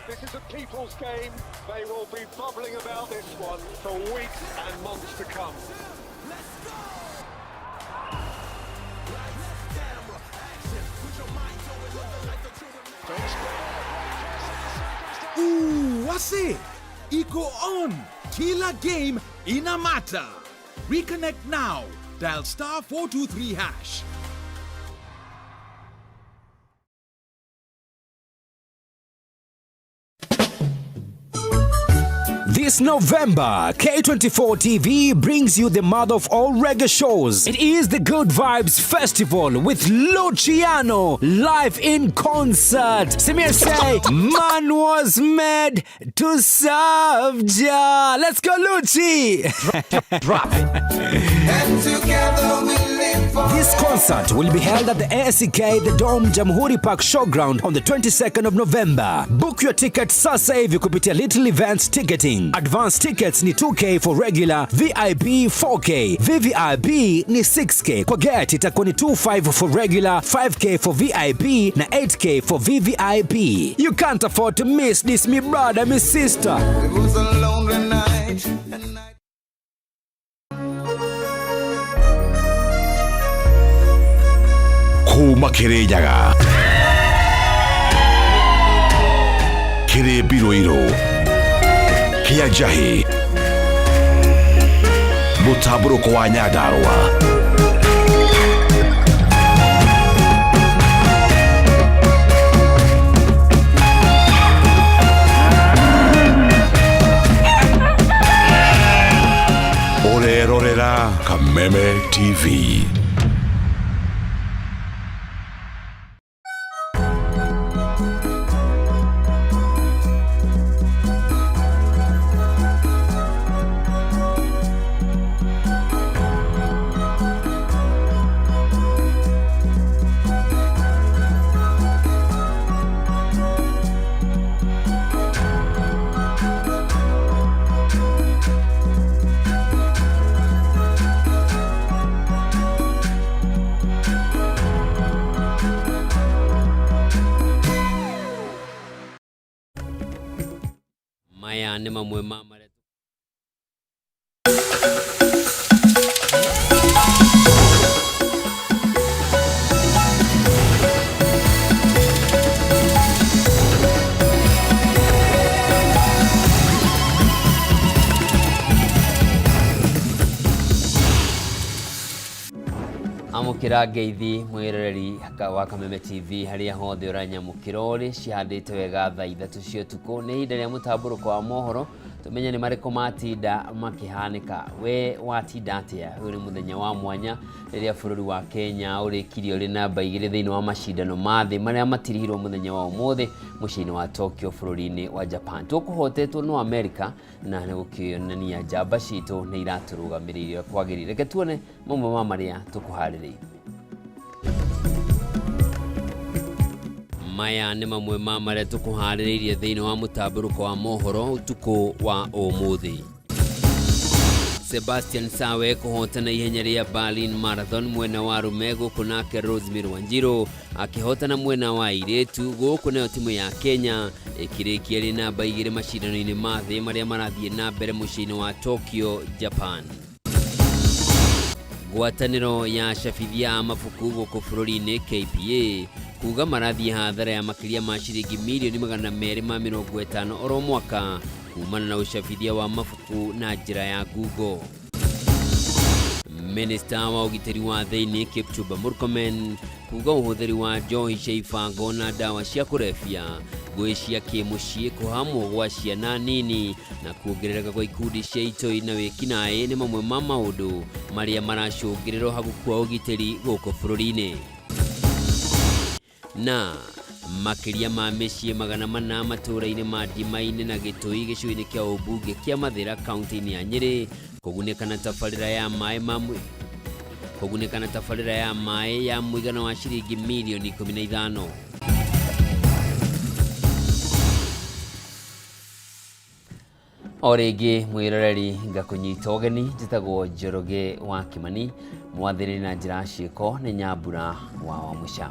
This is a people's game. They will be bubbling about this one for weeks and months to come. Ooh, wase iko on. Kila game ina matter. Reconnect now. Dial star 423 hash. This November, K24 TV brings you the mother of all reggae shows. It is the Good Vibes Festival with Luciano live in concert. Samir say, man was made to serve Jah. Let's go, Lucci. Drop it. And together we live for This concert will be held at the ASK The Dome Jamhuri Park Showground on the 22nd of November. Book your ticket sasa hivi kupitia Little Events Ticketing. Advance tickets ni 2K for regular, VIP 4K, VVIP ni 6K. Kwa gate itakuwa ni 25 for regular, 5K for VIP na 8K for VVIP. You can't afford to miss this, me brother, me sister. It was a lonely night. And I Kuma Kirinyaga Kĩrĩmbi Rũirũ Kĩa Njahĩ Mũtambũrũko wa Nyandarũa. Ũrerorera Kameme TV. Maya nĩ mamwe ma marĩa Amũkĩra ngeithi mwĩroreri wa Kameme TV harĩa hothe ũranyamũkĩra ũrĩ cihandĩte wega thaa 3 cia ũtukũ. Nĩ ihinda rĩa mũtambũrũko wa mohoro, tũmenye nĩ marĩkũ matinda makĩhanĩka. We watinda atĩa? Ũyũ nĩ mũthenya wa mwanya rĩrĩa bũrũri wa Kenya ũrĩkirie ũrĩ namba 2 thĩinĩ wa macindano ma thĩ marĩa matirihirwo mũthenya wa ũmũthĩ mũciĩ-inĩ wa Tokyo bũrũri-inĩ wa Japan. Tũkũhotetwo no America na nĩ gũkĩonania njamba citũ nĩ iratũrũgamĩrĩire kwagĩrĩire. Reke tuone mamwe ma marĩa tũkũharĩrĩirie. Maya nĩ mamwe ma marĩa tũkũharĩrĩirie thĩinĩ wa mũtambũrũko wa mohoro ũtukũ wa ũmũthĩ. Sebastian Sawe kũhotana ihenya rĩa Berlin Marathon mwena wa arũme, gũkũ nake Rosemary Wanjiru akĩhotana mwena wa airĩtu, gũkũ nayo timu ya Kenya ĩkĩrĩkia ĩrĩ namba 2 macindano-inĩ ma thĩ marĩa marathiĩ na mbere mũciĩ-inĩ wa Tokyo, Japan. Ngwatanĩro ya acabithia a mabuku gũkũ bũrũri-inĩ KPA kuga marathiĩ hathara ya makĩria ma ciringi mirioni magana merĩ ma mĩrongo ĩtano oro mwaka kumana na ũcabithia wa mabuku na njĩra ya Google. Minista wa ũgitĩri wa thĩinĩ Kipchumba Murkomen kuga ũhũthĩri wa njohi cia ibango na ndawa cia kũrebia, ngũĩ cia kĩmũciĩ, kũhamwo gwa ciana nini na kuongerereka kwa ikundi cia itoi na wĩkinaĩ nĩ mamwe ma maũndũ marĩa maracũngĩrĩra ũhagũku wa ũgitĩri gũkũ bũrũri-inĩ. Na makĩria ma mĩciĩ magana mana matũũra-inĩ ma Ndimainĩ na Gĩtũi gĩcigo-inĩ kĩa ũmbunge kĩa Mathĩra kaunti-inĩ ya Nyĩrĩ kũgunĩka na tabarĩra ya maĩ ma kũgunĩka na tabarĩra ya maĩ ya mũigana wa ciringi mirioni 15. O rĩngĩ mwĩroreri ngakũnyita ũgeni, njĩtagwo Njoroge wa Kimani, mwathĩrĩri na njĩra ciĩko nĩ Nyambura wa Wamũca.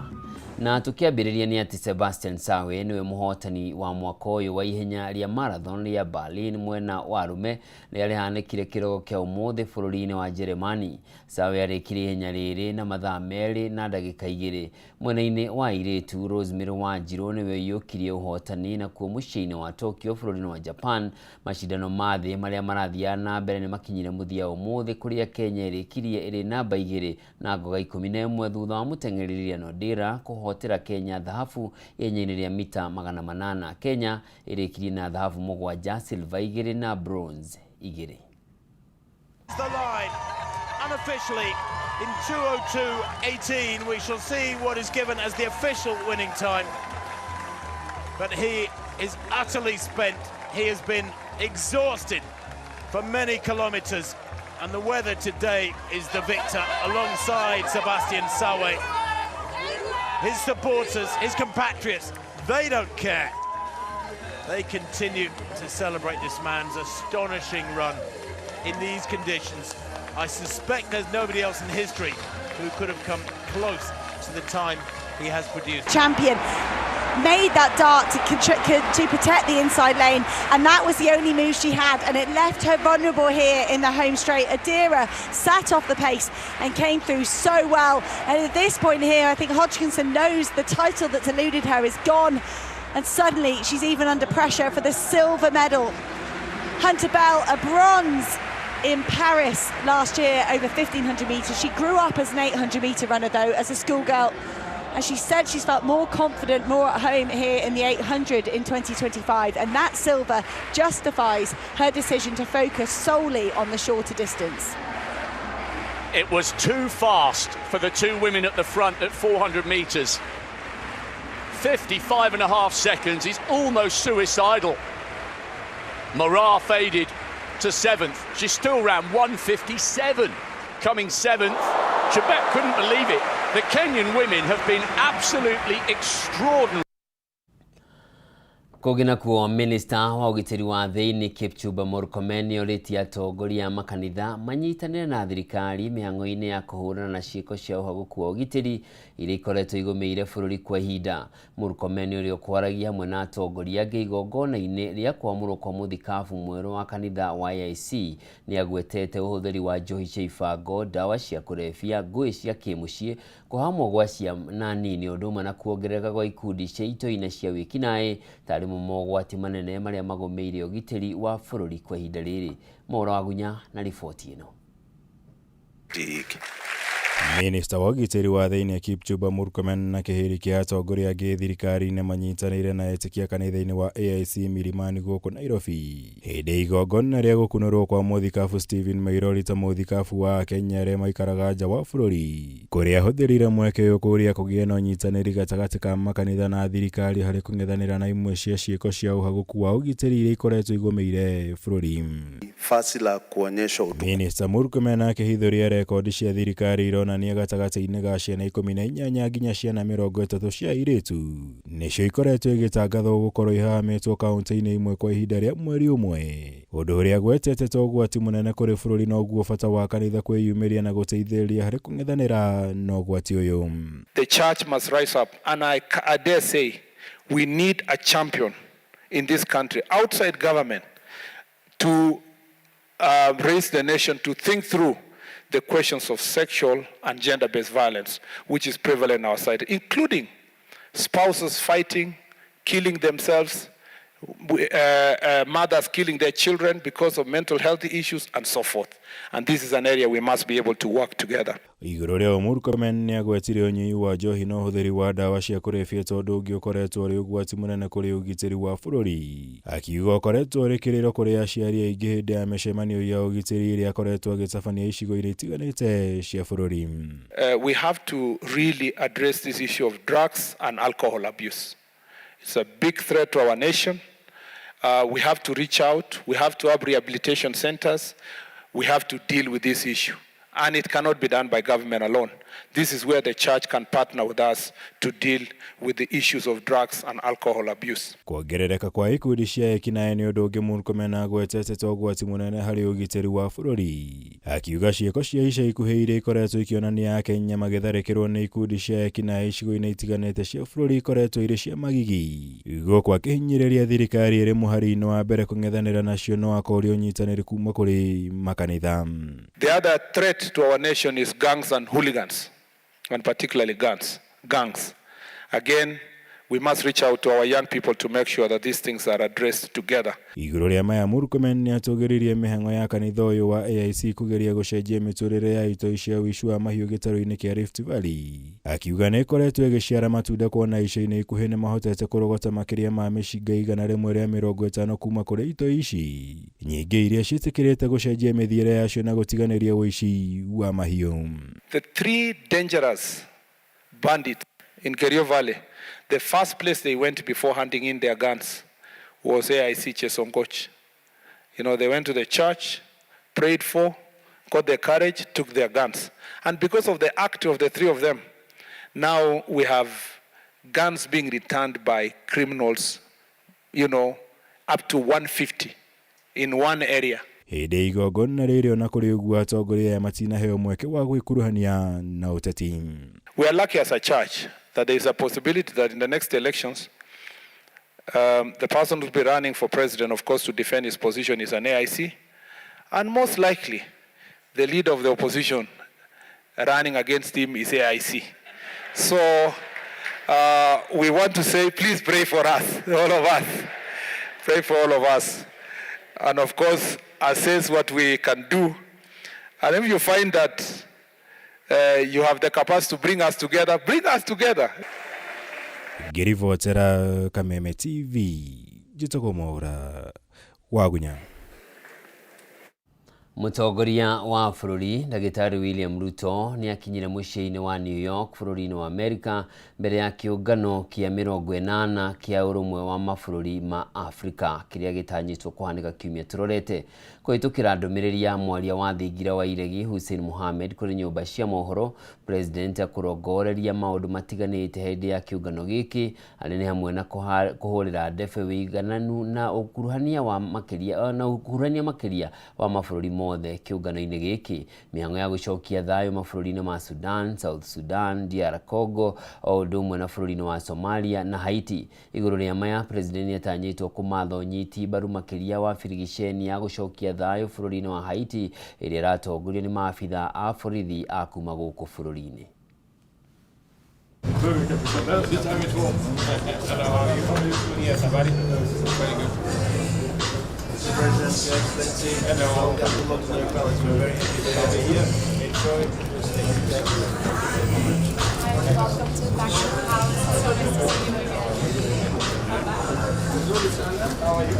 Na tukiambĩrĩria nĩ atĩ Sebastian Sawe nĩwe mũhotani wa mwaka ũyũ wa ihenya rĩa marathon rĩa Berlin mwena wa arũme rĩrĩa rĩhanĩkire kĩroko kĩa ũmũthĩ bũrũri-inĩ wa Jeremani. Sawe arĩkirie ihenya rĩrĩ na mathaa 2 na ndagĩka 2. Mwena-inĩ wa airĩtu, Rosemary Wanjiru nĩwe ũiyũkirie ũhotani nakuo mũciĩ-inĩ wa Tokyo bũrũri-inĩ wa Japan. Macindano ma thĩ marĩa marathiaga na mbere nĩ makinyire mũthia ũmũthĩ, kũrĩa Kenya ĩrĩkirie ĩrĩ namba 2 na ngoga 11, thutha wa mũteng'eri Lilian Odira kũhotera Kenya thahabu ihenya-inĩ rĩa mita 800. Kenya ĩrĩkirie na thahabu 7, silver 2 na bronze 2. The line unofficially in 2:02.18. We shall see what is given as the official winning time. But he is utterly spent. He has been exhausted for many kilometres. And the weather today is the victor alongside Sebastian Sawe. His supporters, his compatriots, they don't care. They continue to celebrate this man's astonishing run in these conditions. I suspect there's nobody else in history who could have come close to the time he has produced. Champion made that dart to protect the inside lane, and that was the only move she had, and it left her vulnerable here in the home straight. Odira sat off the pace and came through so well, and at this point here I think Hodgkinson knows the title that's eluded her is gone, and suddenly she's even under pressure for the silver medal. Hunter Bell, a bronze in Paris last year over 1500 metres. She grew up as an 800 metre runner though, as a schoolgirl, and she said she's felt more confident, more at home here in the 800 in 2025, and that silver justifies her decision to focus solely on the shorter distance. It was too fast for the two women at the front at 400 metres. 55.5 seconds is almost suicidal. Moraa faded to seventh. She still ran 1:57, coming seventh. Chebet couldn't believe it. The Kenyan women have been absolutely extraordinary. Kũngĩ nakuo, minista wa ũgitĩri wa thĩinĩ Kipchumba Murkomen nĩorĩtie atongoria a makanitha manyitanĩre na thirikari mĩhang'o-inĩ ya kũhũrana na ciĩko cia ũhagũku wa ũgitĩri iria ikoretwo igũmĩire bũrũri kwa ihinda. Murkomen, ũrĩa ũkwaragia hamwe na atongoria angĩ igongona-inĩ rĩa kwamũrwo kwa mũthikabu mwerũ wa kanitha wa AIC, nĩ agwetete ũhũthĩri wa njohi cia ibango, ndawa cia kũrebia, ngũĩ cia kĩmũciĩ, kũhamwo gwa ciana nini, ũndũ ũmwe na kuongerereka gwa ikundi cia itoi na cia wĩkinaĩ tarĩ mo mogwati manene marĩa magũmĩire ũgitĩri wa bũrũri kwa ihinda rĩrĩ. Maũra Wagunya na riboti ĩno. Minista wa ũgitĩri wa thĩinĩ Kipchumba Murkomen na kĩhĩri kĩa atongoria angĩ thirikari-inĩ manyitanĩire na etĩkia kanitha-inĩ wa AIC Milimani gũkũ Nairobi hĩndĩ igongona rĩa gũkunũrwo kwa mũthikabu Stephen Mairori ta mũthikabu wa Kenya arĩa maikaraga nja wa bũrũri, kũrĩa ahũthĩrire mweke ũyũ kũũria kũgĩe na ũnyitanĩri gatagatĩ ka makanitha na thirikari harĩ kũng'ethanĩra na imwe cia ciĩko cia ũhagũku wa ũgitĩri iria ikoretwo igũmĩire bũrũri. Fasi la kuonyesha utukufu. Minista Murkomen akĩhithũria rekondi cia thirikari ironania gatagatĩ-inĩ ga ciana 18 nginya ciana 30 cia airĩtu nĩcio ikoretwo igĩtangathwo gũkorwo ihahamĩtwo kaunti-inĩ imwe kwa ihinda rĩa mweri ũmwe, ũndũ ũrĩa agwetete ta ũgwati mũnene kũrĩ bũrũri, noguo bata wa kanitha kwĩyumĩria na gũteithĩrĩria harĩ kũng'ethanĩra na ũgwati ũyũ. The church must rise up, and I dare say we need a champion in this country outside government to raise the nation to think through the questions of sexual and gender-based violence, which is prevalent in our society, including spouses fighting, killing themselves, mothers killing their children because of mental health issues, and so forth. And this is an area we must be able to work together. Igũrũ rĩa Murkomen nĩ agwetire ũnyui wa njohi na ũhũthĩri wa ndawa cia kũrebia ta ũndũ ũngĩ ũkoretwo ũrĩ ũgwati mũnene kũrĩ ũgitĩri wa bũrũri, akiuga ũkoretwo ũrĩ kĩrĩro kũrĩ aciari aingĩ hĩndĩ ya mĩcemanio ya ũgitĩri ĩrĩa akoretwo agĩtabania icigo-inĩ itiganĩte cia bũrũri. We have to really address this issue of drugs and alcohol abuse. It's a big threat to our nation. We have to reach out. We have to have rehabilitation centers. We have to deal with this issue. And it cannot be done by government alone. This is where the church can partner with us to deal with the issues of drugs and alcohol abuse. Kuongerereka kwa ikundi cia ekinaĩ nĩ ũndũ ũngĩ Murkomen agwetete ta ũgwati mũnene harĩ ũgitĩri wa bũrũri, akiuga ciĩko cia ica ikuhĩ iria ikoretwo ikĩonania Akenya magĩtharĩkĩrwo nĩ ikundi cia ekinaĩ icigo-inĩ itiganĩte cia bũrũri ikoretwo irĩ cia magigi, gũkũ akĩhinyĩrĩria thirikari ĩrĩ mũhari-inĩ wa mbere kũng'ethanĩra nacio no akoria ũnyitanĩri kuma kũrĩ makanitha. The other threat to our nation is gangs and hooligans, and particularly guns, gangs. Again, we must reach out to our young people to make sure that these things are addressed together. Igũrũ rĩa maya, Murkomen nĩatũgĩririe mĩhang'o ya kanitha ũyũ wa AIC kũgeria gũcenjia mĩtũrĩre ya itoi cia ũici wa mahiũ gĩtarũ-inĩ kĩa Rift Valley, akiuga nĩ ĩkoretwo ĩgĩciara matunda kuona ica-inĩ ikuhĩ nĩmahotete kũrogota makĩria ma mĩcinga 150 kuma kũrĩ itoi ici nyingĩ iria ciĩtĩkĩrĩte gũcenjia mĩthiĩre yacio na gũtiganĩria ũici wa mahiũ. The three dangerous bandits in Kerio Valley, the first place they went before handing in their guns was AIC Chesongoch. You know, they went to the church, prayed for, got their courage, took their guns. And because of the act of the three of them, now we have guns being returned by criminals, up to 150 in one area. Hĩndĩ ya igongona rĩrĩ ona kũrĩ ũguo atongoria aya matinaheo mweke wa gwĩkuruhania na ũteti. We are lucky as a church that there is a possibility that in the next elections, the person who will be running for president, of course, to defend his position is an AIC, and most likely the leader of the opposition running against him is AIC. So we want to say, please pray for us, all of us. Pray for all of us. And of course, assess what we can do. And if you find that you have the capacity to bring us together, bring us together. Ngĩribotera Kameme TV, njĩtagwo Mwaũra Wagunya. Mũtongoria wa bũrũri Ndagĩtarĩ William Ruto nĩ akinyire mũciĩ-inĩ wa New York bũrũri-inĩ wa Amerika mbere ya kĩũngano kĩa 80 kĩa ũrũmwe wa mabũrũri ma Afrika kĩrĩa gĩtanyĩtwo kũhanĩka kiumia tũrorete. Kũhĩtũkĩra ndũmĩrĩri ya mwaria wa thingira wa iregi Hussein Mohamed kũrĩ nyũmba cia mohoro, President akũrongoreria maũndũ matiganĩte hĩndĩ ya kĩũngano gĩkĩ arĩ nĩ hamwe na kũhũrĩra ndebe wĩigananu na ũkuruhania wa makĩria na ũkuruhania makĩria wa mabũrũri mothe kĩũngano-inĩ gĩkĩ. Mĩhang'o ya gũcokia thayũ mabũrũri-inĩ ma Sudan, South Sudan, DR Congo o ũndũ ũmwe na bũrũri-inĩ wa Somalia na Haiti. Igũrũ rĩa maya, President nĩatanyĩtwo kũmatha ũnyiti mbaru makĩria wa birigiceni ya gũcokia thayũ bũrũri-inĩ wa Haiti ĩrĩa ĩratongorio nĩ maabitha a borithi a kuma gũkũ bũrũri-inĩ. President, Your Excellency, hello. Welcome to London Palace. We're very happy to have you here. Enjoy your stay. Thank you very much. Welcome to Buckingham Palace. It's so nice to see you again. How are you?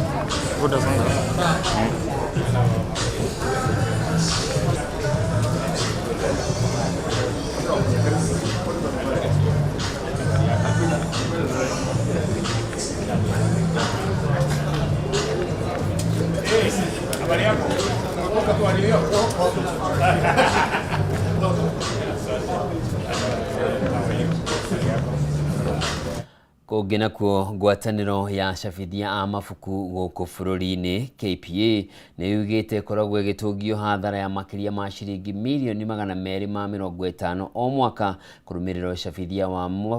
Habari yako? Kutoka kwa New York. Kũngĩ nakuo, ngwatanĩro ya acabithia a mabuku gũkũ bũrũri-inĩ KPA nĩ yugĩte ĩkoragwo ĩgĩtũngio hathara ya makĩria ma ciringi mirioni 250 o mwaka kũrũmĩrĩra ũcabithia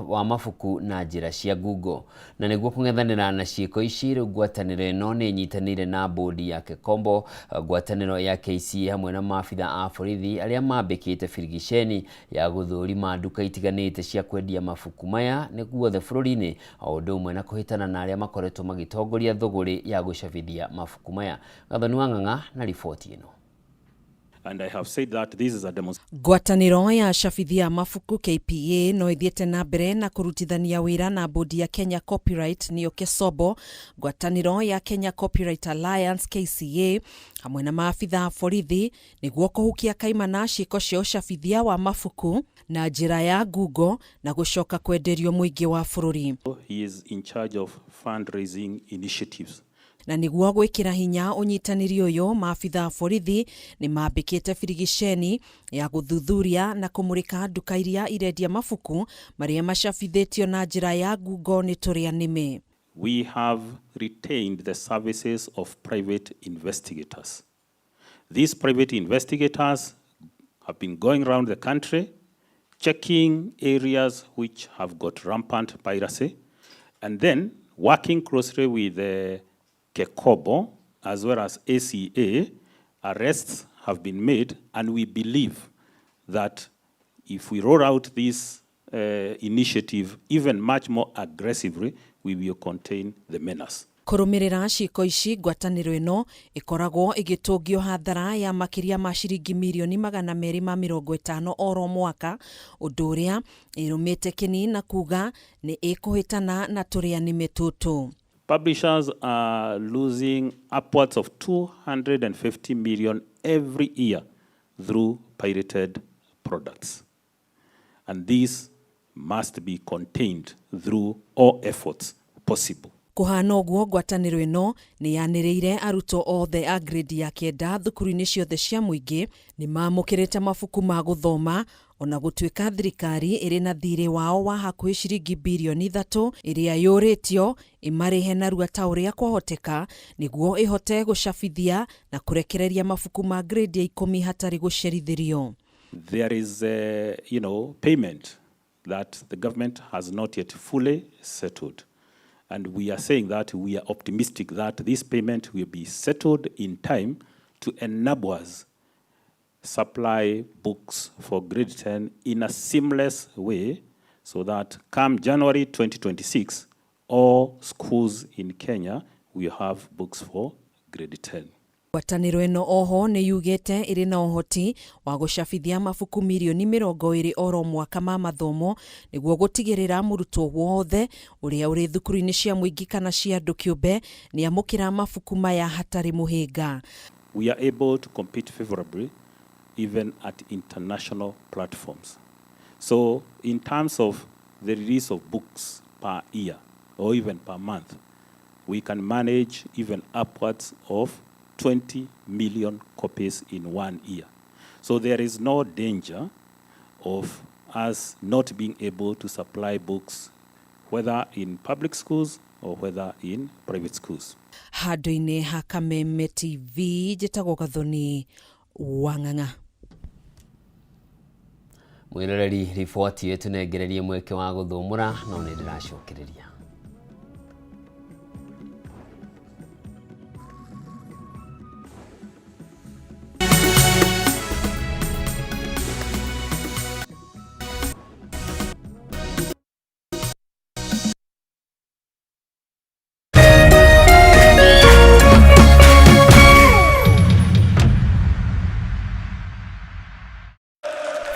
wa mabuku na njĩra cia ngungo. Na nĩguo kũng'ethanĩra na ciĩko ici, rĩu ngwatanĩro ĩno nĩ ĩnyitanĩire na bodi ya Kekombo, ngwatanĩro ya KCA hamwe na maabitha a borithi arĩa mambĩkĩte birigiceni ya gũthũrima nduka itiganĩte cia kwendia mabuku maya nĩ guothe bũrũri-inĩ, o ũndũ ũmwe na kũhĩtana na arĩa makoretwo magĩtongoria thũgũrĩ ya gũcabithia mabuku maya. Gathoni wa Ng'ang'a na riboti ĩno. And I have said that this is a demonstration. Ngwatanĩro ya acabithia mabuku KPA no ĩthiĩte na mbere na kũrutithania wĩra na bodi ya Kenya Copyright nĩyo KESOBO, ngwatanĩro ya Kenya Copyright Alliance KCA hamwe na maabitha a borithi nĩguo kũhukia kaimana ciĩko cia ũcabithia wa mabuku na njĩra ya ngungo na gũcoka kwenderio mũingĩ wa bũrũri. He is in charge of fundraising initiatives. Na nĩguo gwĩkĩra hinya ũnyitanĩri ũyũ, maabitha a borithi nĩ mambĩkĩte birigiceni ya gũthuthuria na kũmũrĩka nduka iria irendia mabuku marĩa macabithĩtio na njĩra ya ngungo nĩ tũrĩa nĩme. We have retained the services of private investigators. These private investigators have been going around the country checking areas which have got rampant piracy, and then working closely with the KECOBO as well as ACA, arrests have been made, and we believe that if we roll out this initiative even much more aggressively, we will contain the menace. Kũrũmĩrĩra ciĩko ici, ngwatanĩro ĩno ĩkoragwo ĩgĩtũngio hathara ya makĩria ma ciringi mirioni 250 oro mwaka, ũndũ ũrĩa ĩrũmĩte kĩni na kuga nĩ ĩkũhĩtana na tũrĩa nĩme tũtũ. Publishers are losing upwards of 250 million every year through pirated products. And this must be contained through all efforts possible. Kũhana ũguo, ngwatanĩro ĩno nĩ yanĩrĩire arutwo othe a grade ya 9 thukuru-inĩ ciothe cia mũingĩ nĩ mamũkĩrĩte mabuku ma gũthoma, ona gũtuĩka thirikari ĩrĩ na thirĩ wao wa hakuhĩ ciringi birioni 3 ĩrĩa yũrĩtio ĩmarĩhe narua ta ũrĩa kwahoteka nĩguo ĩhote gũcabithia na kũrekereria mabuku ma grade ya 10 hatarĩ gũcerithĩrio. There is a payment that the government has not yet fully settled. And we are saying that we are optimistic that this payment will be settled in time to enable us supply books for grade 10 in a seamless way so that come January 2026, all schools in Kenya will have books for grade 10. Ngwatanĩro ĩno oho nĩ yugĩte ĩrĩ na ũhoti wa gũcabithia mabuku mirioni 20 oro mwaka ma mathomo nĩguo gũtigĩrĩra mũrutwo wothe ũrĩa ũrĩ thukuru-inĩ cia mũingĩ kana cia andũ kĩũmbe nĩ amũkĩra mabuku maya hatarĩ mũhĩnga. We are able to compete favorably even at international platforms. So in terms of the release of books per year or even per month, we can manage even upwards of 20 million copies in 1 year. So there is no danger of us not being able to supply books, whether in public schools or whether in private schools. Handũ-inĩ ha Kameme TV, njĩtagwo Gathoni Wang'ang'a. Mwĩroreri, riboti ĩtũnengererie mweke wa gũthũmũra no nĩ ndĩracokereria.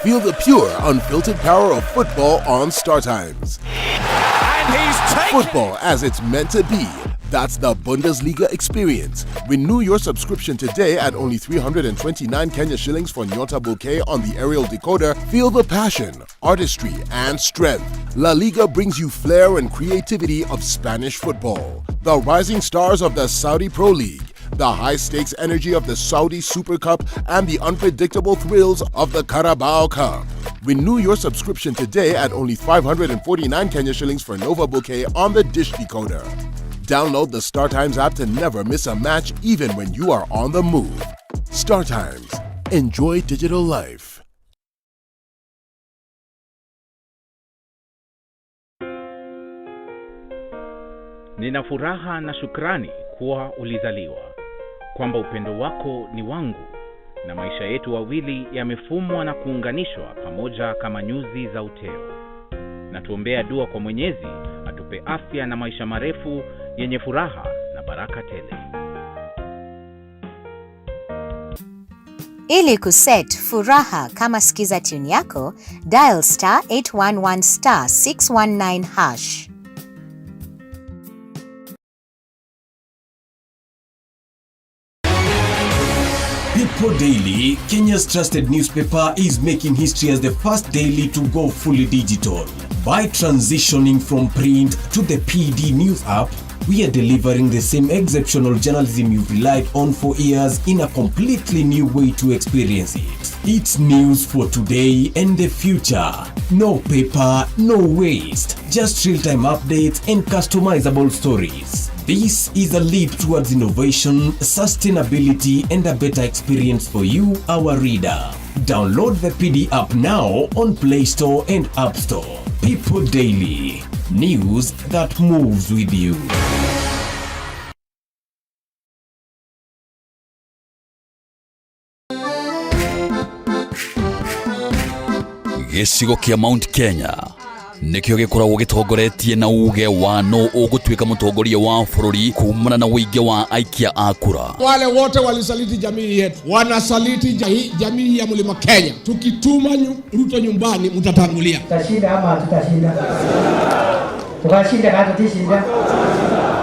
Feel the pure, unfiltered power of football on StarTimes. And he's taken Football as it's meant to be. That's the Bundesliga experience. Renew your subscription today at only 329 Kenya shillings for Nyota Bouquet on the aerial decoder. Feel the passion, artistry, and strength. La Liga brings you flair and creativity of Spanish football. The rising stars of the Saudi Pro League, the high-stakes energy of the Saudi Super Cup, and the unpredictable thrills of the Carabao Cup. Renew your subscription today at only 549 Kenya shillings for Nova Bouquet on the Dish Decoder. Download the StarTimes app to never miss a match, even when you are on the move. StarTimes. Enjoy digital life. Nina furaha na shukrani kuwa ulizaliwa, kwamba upendo wako ni wangu na maisha yetu wawili yamefumwa na kuunganishwa pamoja kama nyuzi za uteo. Na tuombea dua kwa Mwenyezi atupe afya na maisha marefu yenye furaha na baraka tele. Ili kuset furaha kama skiza tune yako, dial star 811 star 619 hash. People Daily, Kenya's trusted newspaper, is making history as the first daily to go fully digital. By transitioning from print to the PD News app, We are delivering the same exceptional journalism you've relied on for years in a completely new way to experience it. It's news for today and the future. No paper, no waste. Just real time updates and customizable stories. This is a leap towards innovation, sustainability, and a better experience for you, our reader. Download the PD app now on Play Store and App Store. People Daily. News that moves with you. Gĩcigo kĩa Mount Kenya nĩkĩo gĩkoragwo gĩtongoretie na uge wa nũ ũgũtuĩka mũtongoria wa bũrũri kumana na ũingĩ wa aikia a kura. Wale wote walisaliti jamii yetu, wanasaliti jamii ya mlima Kenya. Tukituma Ruto nyumbani, mtatangulia. Tutashinda ama hatutashinda? Tukashinda kana tutishinda?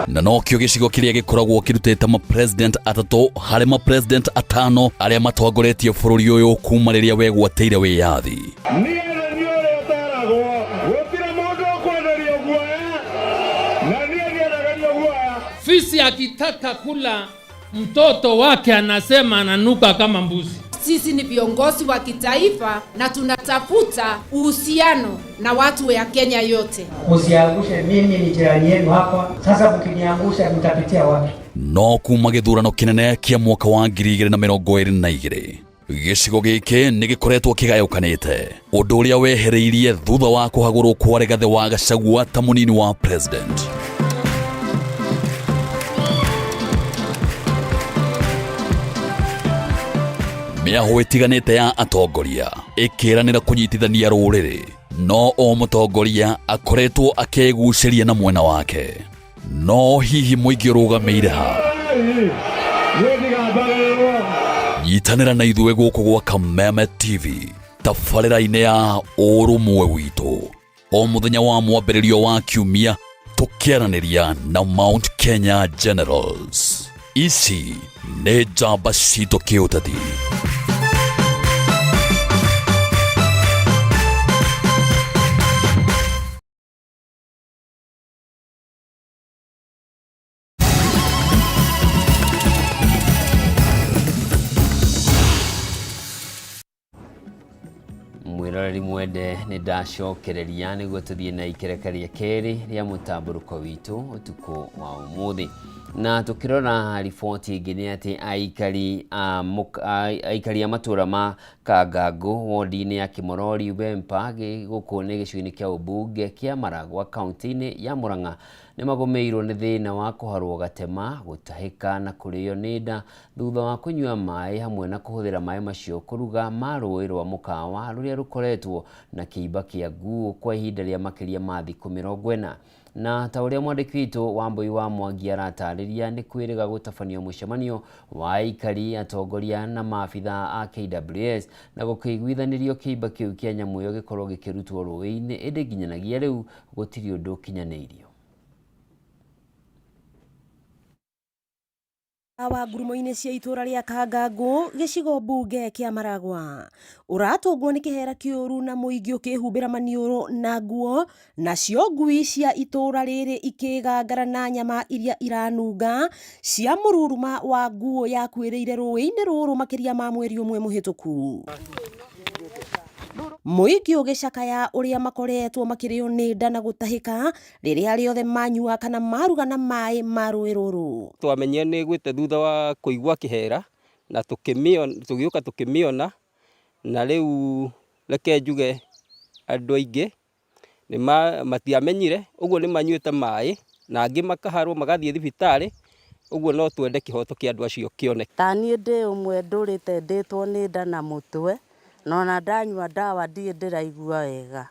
Na nokĩo gĩcigo kĩrĩa gĩkoragwo kĩrutĩte mapresident atatũ harĩ mapresident atano arĩa matongoretie bũrũri ũyũ kuma rĩrĩa wegwatĩire wĩyathi. Niĩ nĩ niĩ ũrĩa ũteragwo gũtirĩ mũndũ ũkwenderio guoya na niĩ ndiendagĩrio guoya. Fisi akitaka kula mtoto wake anasema ananuka kama mbuzi. Sisi ni viongozi wa kitaifa na tunatafuta uhusiano na watu ya Kenya yote. Usiangushe, mimi ni jirani yenu hapa. Sasa mkiniangusha mtapitia wapi? No kuma gĩthurano kĩnene kĩa mwaka wa 2022 gĩcigo gĩkĩ nĩ gĩkoretwo kĩgayũkanĩte, ũndũ ũrĩa wehereirie thutha wa kũhagũrwo kwa Rigathĩ wa Gachagua ta mũnini wa president. Mĩahũ ĩtiganĩte ya atongoria ĩkĩranĩra kũnyitithania rũrĩrĩ, no o mũtongoria akoretwo akĩgucĩria na mwena wake. No hihi mũingĩ ũrũgamĩire ha? Nyitanĩra na ithuĩ gũkũ gwa Kameme TV tabarĩra-inĩ ya ũrũmwe witũ o mũthenya wa mwambĩrĩrio wa kiumia, tũkĩaranĩria na Mount Kenya Generals. Ici nĩ njamba citũ kĩũteti. Mwĩroreri mwende, nĩ ndacokereria nĩguo tũthiĩ na ikereka rĩa kerĩ rĩa mũtambũrũko witũ ũtukũ wa ũmũthĩ. Na tũkĩrora riboti ĩngĩ nĩ atĩ aikari a matũra ma Kangangũ wodi-inĩ ya Kĩmorori Wempa gũkũ nĩ gĩcigo-inĩ kĩa ũmbunge kĩa Maragwa kaunti-inĩ ya Murang'a nĩ magũmĩirwo nĩ thĩna wa kũharwo gatema, gũtahĩka na kũrĩo nĩ nda thutha wa kũnyua maĩ hamwe na kũhũthĩra maĩ macio kũruga ma rũĩ rwa Mũkawa rũrĩa rũkoretwo na kĩimba kĩa nguo kwa ihinda rĩa makĩria ma thikũ 40. Na ta ũrĩa mwandĩki witũ Wambui wa Mwangi aratarĩria, nĩ kwĩrĩga gũtabanio mũcemanio wa aikari, atongoria na maabitha a KWS na gũkĩiguithanĩrio kĩimba kĩu kĩa nyamũ ĩyo gĩkorwo gĩkĩrutwo rũĩ-inĩ, ĩndĩ nginyanagia rĩu gũtirĩ ũndũ ũkinyanĩirio. Wa ngurumo-inĩ cia itũra rĩa Kangangũ gĩcigo mbunge kĩa Maragwa ũratũngwo nĩ kĩhera kĩũru na mũingĩ ũkĩhumbĩra maniũrũ na nguo, nacio ngui cia itũra rĩrĩ ikĩgangara na nyama iria iranunga cia mũruruma wa nguo yakuĩrĩire rũĩ-inĩ rũrũ makĩria ma mweri ũmwe mũhĩtũku. Mũingĩ ũgĩcakaya ũrĩa makoretwo makĩrĩo nĩ nda na gũtahĩka rĩrĩa rĩothe manyua kana maruga na maĩ ma rũĩ rũrũ. Twamenyire nĩ ĩgwĩte thutha wa kũigua kĩhera na tũgĩũka tũkĩmĩona, na rĩu reke njuge andũ aingĩ matiamenyire, ũguo nĩ manyuĩte maĩ na angĩ makaharwo magathiĩ thibitarĩ, ũguo no twende kĩhoto kĩa andũ acio kĩoneke. Ta niĩ ndĩ ũmwe ndũrĩte ndĩtwo nĩ nda na mũtwe, na ona ndanyua ndawa ndirĩ ndĩraigua wega,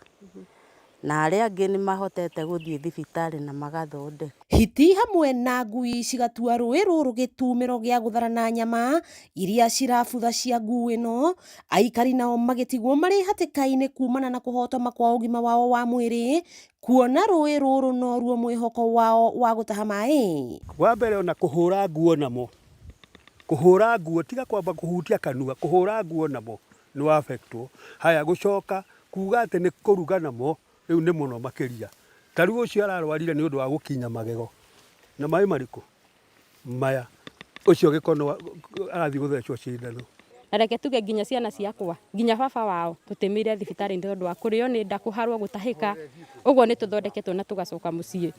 na arĩa angĩ nĩ mahotete gũthiĩ thibitarĩ na magathondekwo. Hiti hamwe na ngui cigatua rũĩ rũrũ gĩtumĩro gĩa gũtharana nyama iria cirabutha cia nguo ĩno, aikari nao magĩtigwo marĩ hatĩka-inĩ kumana na kũhotoma kwa ũgima wao wa mwĩrĩ, kuona rũĩ rũrũ noruo mwĩhoko wao wa gũtaha maĩ. Wa mbere ona kũhũra nguo namo, kũhũra nguo tiga kwamba kũhutia kanua, kũhũra nguo namo nĩ wabetwo. Haya gũcoka kuga atĩ nĩ kũruga namo rĩu nĩ mũno makĩria. Ta rĩu ũcio ararwarire nĩ ũndũ wa gũkinya magego. Na maĩ marĩkũ maya ũcio gĩkono arathiĩ gũthecwo cindano. Na reke tuge nginya ciana ciakwa nginya baba wao tũtĩmĩire thibitarĩ nĩ tondũ wa kũrĩo nĩ nda, kũharwo, gũtahĩka, ũguo nĩ tũthondeketwo na tũgacoka mũciĩ.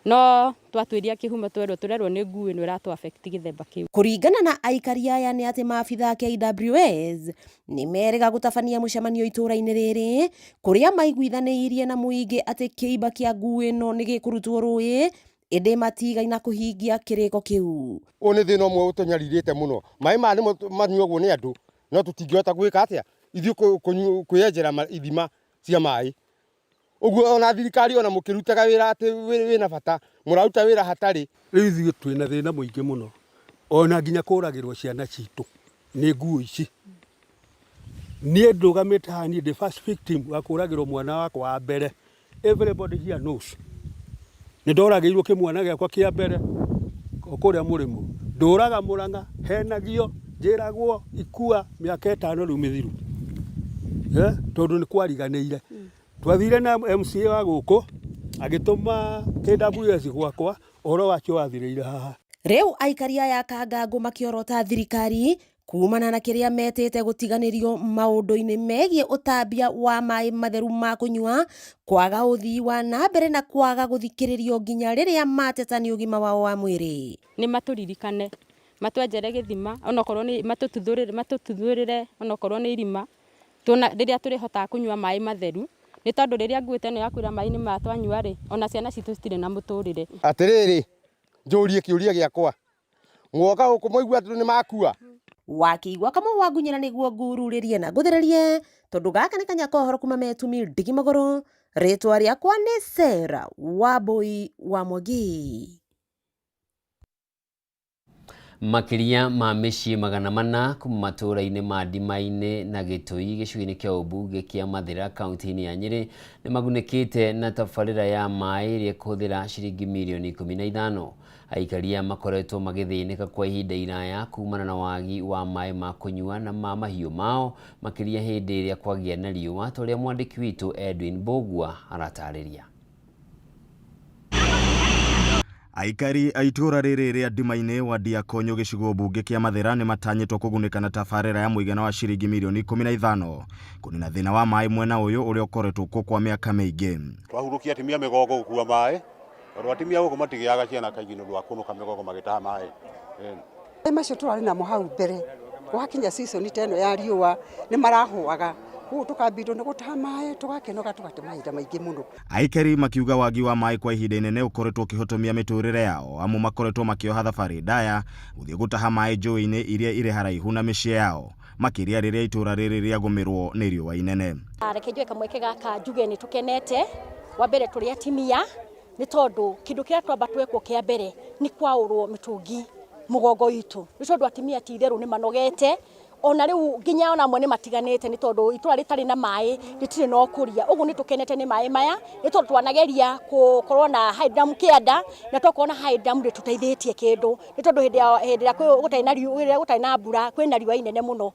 No twatuĩria kĩhumo twerwo tũrerwo nĩ ngui ĩno ĩratũ affect gĩthemba kĩu. Kũringana na aikari aya nĩ atĩ maabitha KWS nĩ merĩga gũtabania mũcemanio itũũra-inĩ rĩrĩ kũrĩa maiguithanĩirie na mũingĩ atĩ kĩimba kĩa ngui ĩno nĩ gĩkũrutwo rũĩ ĩndĩ matigaina kũhingia kĩrĩko kĩu. Ũyũ nĩ thĩna ũmwe ũtũnyarirĩte mũno. Maĩ maya nĩmo manyuagwo nĩ andũ no tũtingĩhota gwĩka atĩa ithuĩ kwĩyenjera ithima cia maĩ. Ũguo ona thirikari ona mũkĩrutaga wĩra atĩ wĩna bata mũraruta wĩra hatarĩ. Rĩu ithuĩ twĩna thĩna mũingĩ mũno ona nginya kũragĩrwo ciana citũ nĩ nguo ici. Niĩ ndũgamĩte haha niĩ ndĩ first victim wa kũragĩrwo mwana wakwa wa mbere. Everybody here knows. Nĩ ndoragĩirwo kĩmwana gĩakwa kĩa mbere o kũrĩa mũrĩmo. Ndũraga Mũrang'a, henagio, njĩragwo ikua mĩaka 5 rĩu mĩthiru. Tondũ nĩ kwariganĩire. Twathire na MCA wa gũkũ agĩtũma KWS gwakwa, ũhoro wacio wathirĩire haha. Rĩu aikari aya Kangango makĩorota thirikari kumana na kĩrĩa metĩte gũtiganĩrio maũndũ-inĩ megiĩ ũtambia wa maĩ matheru ma kũnyua, kwaga ũthii wa na mbere na kwaga gũthikĩrĩrio nginya rĩrĩa mateta nĩ ũgima wao wa mwĩrĩ. Nĩ matũririkane, matwenjere gĩthima onokorwo nĩ matũtuthũrĩre onokorwo nĩ irima tuona rĩrĩa tũrĩhotaga kũnyua maĩ matheru, nĩ tondũ rĩrĩa nguĩte ĩno ya kwĩra maĩ nĩ maya twanyua rĩ, ona ciana citũ citirĩ na mũtũrĩre. Atĩrĩrĩ, njũrie kĩũria gĩakwa, mwoka gũkũ mwaigua atĩ nĩ makua? Wakĩigua kamwe wa ngunyĩra nĩguo ngururĩrie na ngũthererie tondũ gaka nĩ kanya kohoro kuma metumi ndigi magũrũ. Rĩtwa rĩakwa nĩ Sarah Wambui wa Mwangi. Makĩria ma mĩciĩ 400 kuma matũũra-inĩ ma Ndimainĩ na Gĩtũi gĩcigo-inĩ kĩa ũmbunge kĩa Mathĩra kaunti-inĩ ya Nyĩrĩ nĩ magunĩkĩte na tabarĩra ya maĩ ĩrĩa ĩkũhũthĩra ciringi mirioni 15. Aikari aya makoretwo magĩthĩnĩka kwa ihinda iraya kumana na wagi wa maĩ ma kũnyua na ma mahiũ mao makĩria hĩndĩ ĩrĩa kwagĩa na riũa ta ũrĩa mwandĩki witũ Edwin Mbũgua aratarĩria. Aikari a itũũra rĩrĩ rĩa Ndimainĩ wadi ya Konyo gĩcigo mbunge kĩa Mathĩra nĩ matanyĩtwo kũgunĩka na tabarĩra ya mũigana wa ciringi mirioni 15 kũnina thĩna wa maĩ mwena ũyũ ũrĩa ũkoretwo kuo kwa mĩaka mĩingĩ. Twahurũkia atumia mĩgongo gũkua maĩ tondũ atumia gũkũ matigĩaga ciana kaingĩ nĩ ũndũ wa kũnũka mĩgongo magĩtaha maĩ. Maĩ macio tũrarĩ namo hau mbere gwakinya season ta ĩno ya riũa nĩ marahũaga, koguo tũkambindwo nĩ gũtaha maĩ tũgakĩnoga tũgate mahinda maingĩ mũno. Aikari makiuga wagi wa maĩ kwa ihinda inene ũkoretwo ũkĩhotomia mĩtũrĩre yao amu makoretwo makĩoha thabarĩ ndaya gũthiĩ gũtaha maĩ njũĩ-inĩ iria irĩ haraihu na mĩciĩ yao makĩria rĩrĩa itũũra rĩrĩ rĩagũmĩrwo nĩ riũa inene. Reke njoe kamweke gaka njuge nĩ tũkenete, wa mbere tũrĩ atimia nĩ tondũ kĩndũ kĩrĩa twamba twekwo kĩa mbere nĩ kwaũrwo mĩtũngi mũgongo itũ, nĩ tondũ atimia ti itherũ nĩ manogete ona rĩu nginya ona amwe nĩ matiganĩte nĩ tondũ itũũra rĩtarĩ na maĩ rĩtirĩ na ũkũria. Ũguo nĩ tũkenete nĩ maĩ maya nĩ tondũ twanageria gũkorwo na high dam kĩanda na twakorwo na high dam ndĩtũteithĩtie kĩndũ nĩ tondũ hĩndĩ ĩrĩa gũtarĩ na riũa, rĩrĩa gũtarĩ na mbura kwĩna riũa inene mũno,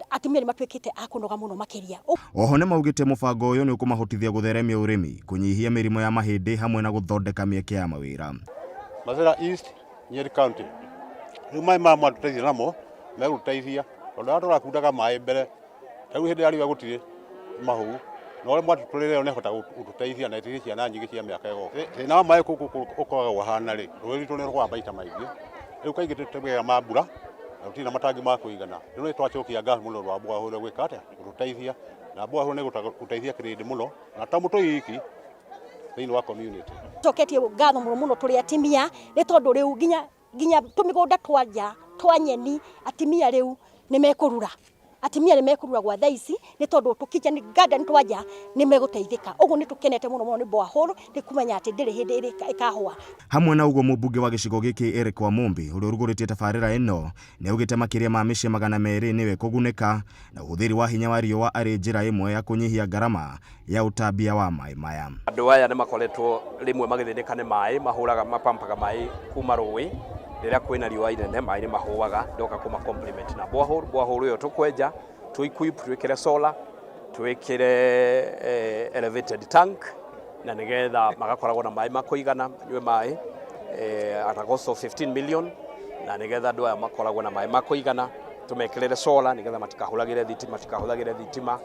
atumia nĩ matuĩkĩte a kũnoga mũno makĩria. Oho nĩ maugĩte mũbango ũyũ nĩ ũkũmahotithia gũtheremia ũrĩmi, kũnyihia mĩrimũ ya mahĩndĩ hamwe na gũthondeka mĩeke ya mawĩra. Mathĩra East, Nyeri County. Rĩu maĩ maya matũteithia namo megũtũteithia tondũ arĩa tũrakundaga maĩ mbere rĩu hĩndĩ ya riũa gũtirĩ mahũu, no ũrĩa mwatũtũrĩre nĩ hota gũtũteithia na ĩteithie ciana nyingĩ cia mĩaka ĩgoka. Thĩna wa maĩ gũkũ ũkoragwo ũhana rĩ, rũĩ rwitũ nĩ rũgũaga maita maingĩ, rĩu kaingĩ tũtũmĩraga ma mbura na tũtirĩ na matangi ma kũigana. Rĩu nĩ twacokia ngatho mũno rwa borehole gwĩka atĩa, gũtũteithia, na borehole nĩ gũteithia kĩrĩndĩ mũno na ta mũtũi wiki thĩinĩ wa community. Coketie ngatho mũno mũno tũrĩ atimia nĩ tondũ rĩu nginya tũmĩgũnda twa nja twa nyeni atimia rĩu nĩ mekũrura. Atimia nĩ mekũrura gwa thaa ici nĩ tondũ tũ kitchen garden twa nja nĩ megũteithĩka. Ũguo nĩ tũkenete mũno mũno nĩ borehole nĩ kũmenya atĩ ndĩrĩ hĩndĩ ĩkahũa. Hamwe na ũguo mũmbunge wa gĩcigo gĩkĩ Eric Wamumbi ũrĩa ũrugũrĩtie tabarĩra ĩno nĩ augĩte makĩria ma mĩciĩ 200 nĩwe kũgunĩka na ũhũthĩri wa hinya wa riũa arĩ njĩra ĩmwe ya kũnyihia ngarama ya ũtambia wa maĩ maya. Andũ aya nĩ makoretwo rĩmwe magĩthĩnĩka nĩ maĩ, mahũraga mapampaga maĩ kuma rũĩ rĩrĩa kwĩna riũa inene maĩ nĩ mahũaga, ndoka kũma compliment na borehole. Borehole ĩyo tũkwenja tũ equip twĩkĩre solar, twĩkĩre elevated tank na nĩgetha magakoragwo na maĩ ma kũigana manyue maĩ. at a cost of 15 million na nigetha andũ aya makoragwo na maĩ ma kũigana tũmekĩrĩre solar nigetha matikahũragĩre thitima matikahũthagĩre thitima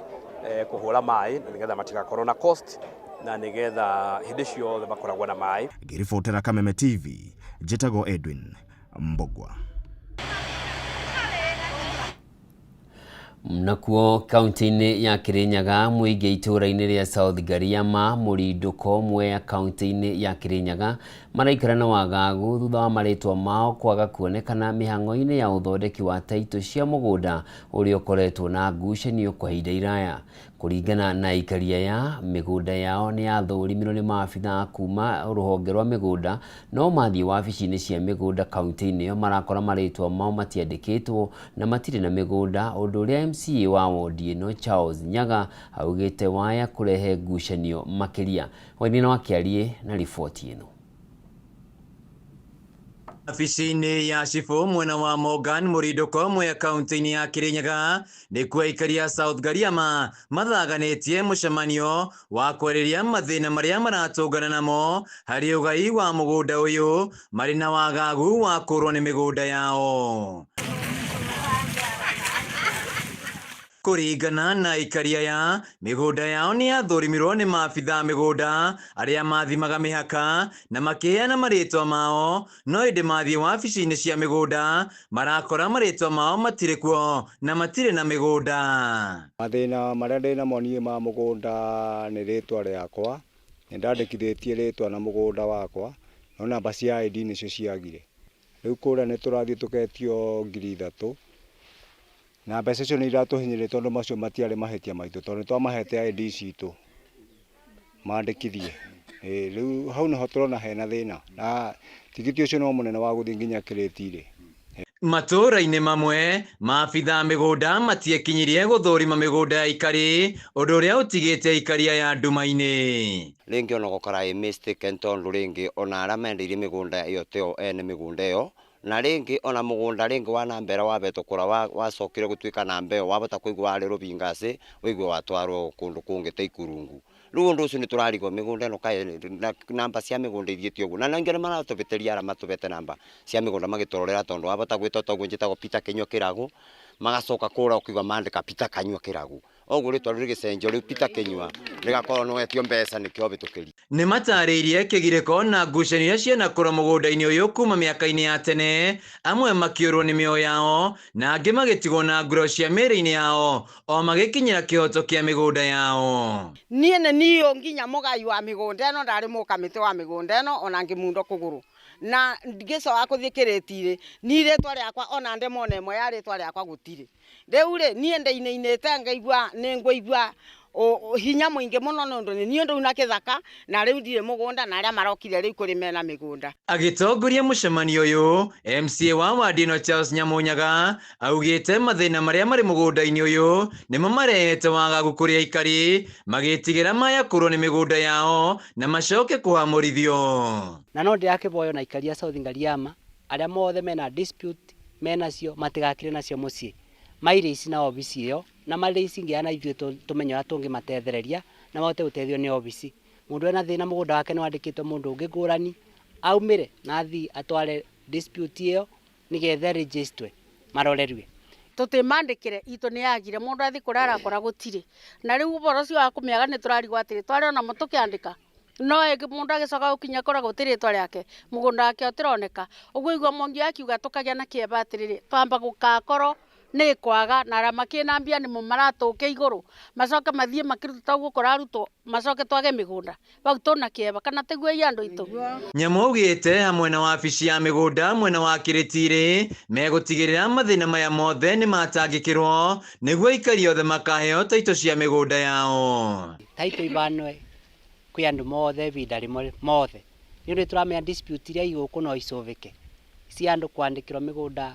kũhũra maĩ na nigetha matigakorwo na cost na nigetha hĩndĩ ciothe makoragwo na maĩ. Ngĩribotera Kameme TV, njĩtagwo Edwin Mbogwa. Nakuo kaunti-inĩ ya Kirinyaga mũingĩ itũũra-inĩ rĩa South Gariama Mũrindũko Mwea kaunti-inĩ ya Kirinyaga maraikara na wagagu thutha wa marĩtwa mao kwaga kuonekana mĩhang'o-inĩ ya ũthondeki wa taitũ cia mũgũnda ũrĩa ũkoretwo na ngucanio kwa ihinda iraya. Kũringana na aikari aya, mĩgũnda yao nĩ yathũrimirwo nĩ maabithaa kuma rũhonge rwa mĩgũnda no mathiĩ wabici-inĩ cia mĩgũnda kaunti-inĩ ĩyo marakora marĩtwa mao matiandĩkĩtwo na matirĩ na mĩgũnda, ũndũ ũrĩa MCA wa wondi ĩno Charles Nyaga augĩte waya kũrehe ngucanio makĩria. Waithina wa Kĩariĩ na riboti ĩno. Wabici-inĩ ya cibũ mwena wa Morgan Mũrindũko Mwea kaunti-inĩ ya Kirinyaga nĩkuo aikari a South Gariama mathaganĩtie mũcemanio wa kwarĩria mathĩna marĩa maratũngana namo harĩ ũgai wa mũgũnda ũyũ marĩ na wagagu wa kũrwo nĩ mĩgũnda yao. Kũringana na aikari aya, mĩgũnda yao nĩ yathũrimirwo nĩ maabithaa mĩgũnda arĩa mathimaga mĩhaka na makĩheana marĩtwa mao, no ĩndĩ mathiĩ wabici-inĩ cia mĩgũnda marakora marĩtwa mao matirĩ kuo na matirĩ na mĩgũnda. Mathĩna marĩa ndĩ namo niĩ ma mũgũnda nĩ rĩtwa rĩakwa, nĩ ndandĩkithĩtie rĩtwa na mũgũnda wakwa, no namba cia ID nĩcio ciagire. Rĩu kũrĩa nĩ tũrathiĩ tũketio 3,000 na mbeca icio nĩ iratũhinyĩrĩria tondũ macio matiarĩ mahĩtia maitũ tondũ nĩ twamahete ID citũ mandĩkithie. Rĩu hau nĩho tũrona hena thĩna na tigiti ũcio no mũnene wa gũthiĩ nginya kĩrĩti-rĩ. Matũũra-inĩ mamwe maabithaa mĩgũnda matiekinyirie gũthũrima mĩgũnda ya aikari, ũndũ ũrĩa ũtigĩte aikari aya nduma-inĩ. Rĩngĩ ona gũkora ĩ mistaken tondũ rĩngĩ ona arĩa mendeirie mĩgũnda ĩyo tĩo ene mĩgũnda ĩyo, na rĩngĩ ona mũgũnda rĩngĩ wa namba ĩrĩa wabetwo kũra wacokire gũtuĩka namba ĩyo wabota kũigua warĩ rũbingacĩ ũigue watwarwo kũndũ kũngĩ ta Ikurungu. Rĩu ũndũ ũcio nĩ tũrarigwo mĩgũnda ĩno kaĩ na namba cia mĩgũnda ithiĩte ũguo, na ningĩ nĩ maratũbĩtĩria arĩa matũbete namba cia mĩgũnda magĩtũrorera tondũ wabota gwĩtwo toguo njĩtagwo Peter Kĩnyua Kĩragu, magacoka kũra ũkĩigua mandĩka Peter Kanyua Kĩragu, ũguo rĩtwa rĩu rĩgĩcenjio rĩu Peter Kĩnyua rĩgakorwo nĩ wetio mbeca nĩkĩo bĩtũkĩri. Nĩ matarĩirie kĩgirĩko na ngucanio iria cianakũra mũgũnda-inĩ ũyũ kuma mĩaka-inĩ ya tene, amwe makĩũrwo nĩ mĩoyo yao na angĩ magĩtigwo na nguraro cia mĩĩrĩ-inĩ yao o magĩkinyĩra kĩhoto kĩa mĩgũnda yao. Niĩ nĩ niĩ nginya mũgai wa mĩgũnda ĩno, ndarĩ mũkamĩtĩ wa mĩgũnda ĩno ona ngĩmundwo kũgũrũ na ngĩcoka gũthiĩ kĩrĩti-rĩ, niĩ rĩtwa rĩakwa ona ndemwa ona ĩmwe ya rĩtwa rĩakwa gũtirĩ. Rĩu rĩ niĩ ndĩinainĩte ngaigua nĩ ngũigua hinya mũingĩ mũno nĩ ũndũ nĩ niĩ ndauna kĩthaka na rĩu ndirĩ mũgũnda na arĩa marokire rĩu kũrĩ mena mĩgũnda. Agĩtongoria mũcemanio ũyũ, MCA wa wadi ĩno Charles Nyamunyaga augĩte mathĩna marĩa marĩ mũgũnda-inĩ ũyũ nĩmo marehete wagagu kũrĩ aikari magĩtigĩra maya kũrwo nĩ mĩgũnda yao na macoke kũhamũrithio. Na no ndĩrakĩvoyo na aikari a South Ngariama arĩa mothe mena dispute menacio matigakire nacio mũciĩ mairĩici na obici ĩyo na marĩici nginya na ithuĩ tũmenye ũrĩa tũngĩmatethereria na mahote gũteithio nĩ obici. Mũndũ ena thĩna mũgũnda wake nĩ wandĩkĩtwo mũndũ ũngĩ ngũrani aumĩre na athiĩ atware dispute ĩyo nĩgetha register marorerue. Tũtimandĩkĩre itũ nĩ yagire mũndũ athiĩ kũrĩa arakora gũtirĩ, na rĩu ũhoro ũcio wa kũmĩaga nĩ tũrarigwo atĩrĩ twarĩ ona mo tũkĩandĩka no mũndũ agĩcoka gũkinya kũrĩa gũtirĩ rĩtwa rĩake mũgũnda wake ũtĩroneka ũguo igua Mwangi akiuga tũkagĩa na kĩeba atĩrĩrĩ twamba gũgakorwo nĩ kwaga na arĩa makĩna mbia nĩmo maratũke igũrũ macoke mathiĩ makĩruta ta ũguo kũrarutwo macoke twage mĩgũnda bau tũna kĩeba kana tĩguo ĩ andũ aitũ. Nyamu augĩte hamwe na wabici ya mĩgũnda mwena wa Kĩrĩti-rĩ megũtigĩrĩra mathĩna maya mothe nĩ matangĩkĩrwo nĩguo aikari othe makaheo taitũ cia mĩgũnda yao. Taitũ ibanwe kwĩ andũ mothe ihinda rĩmwe mothe nĩ ũndũ tũramenya dispute iria igũkũ no icũvĩke cia andũ kwandĩkĩrwo mĩgũnda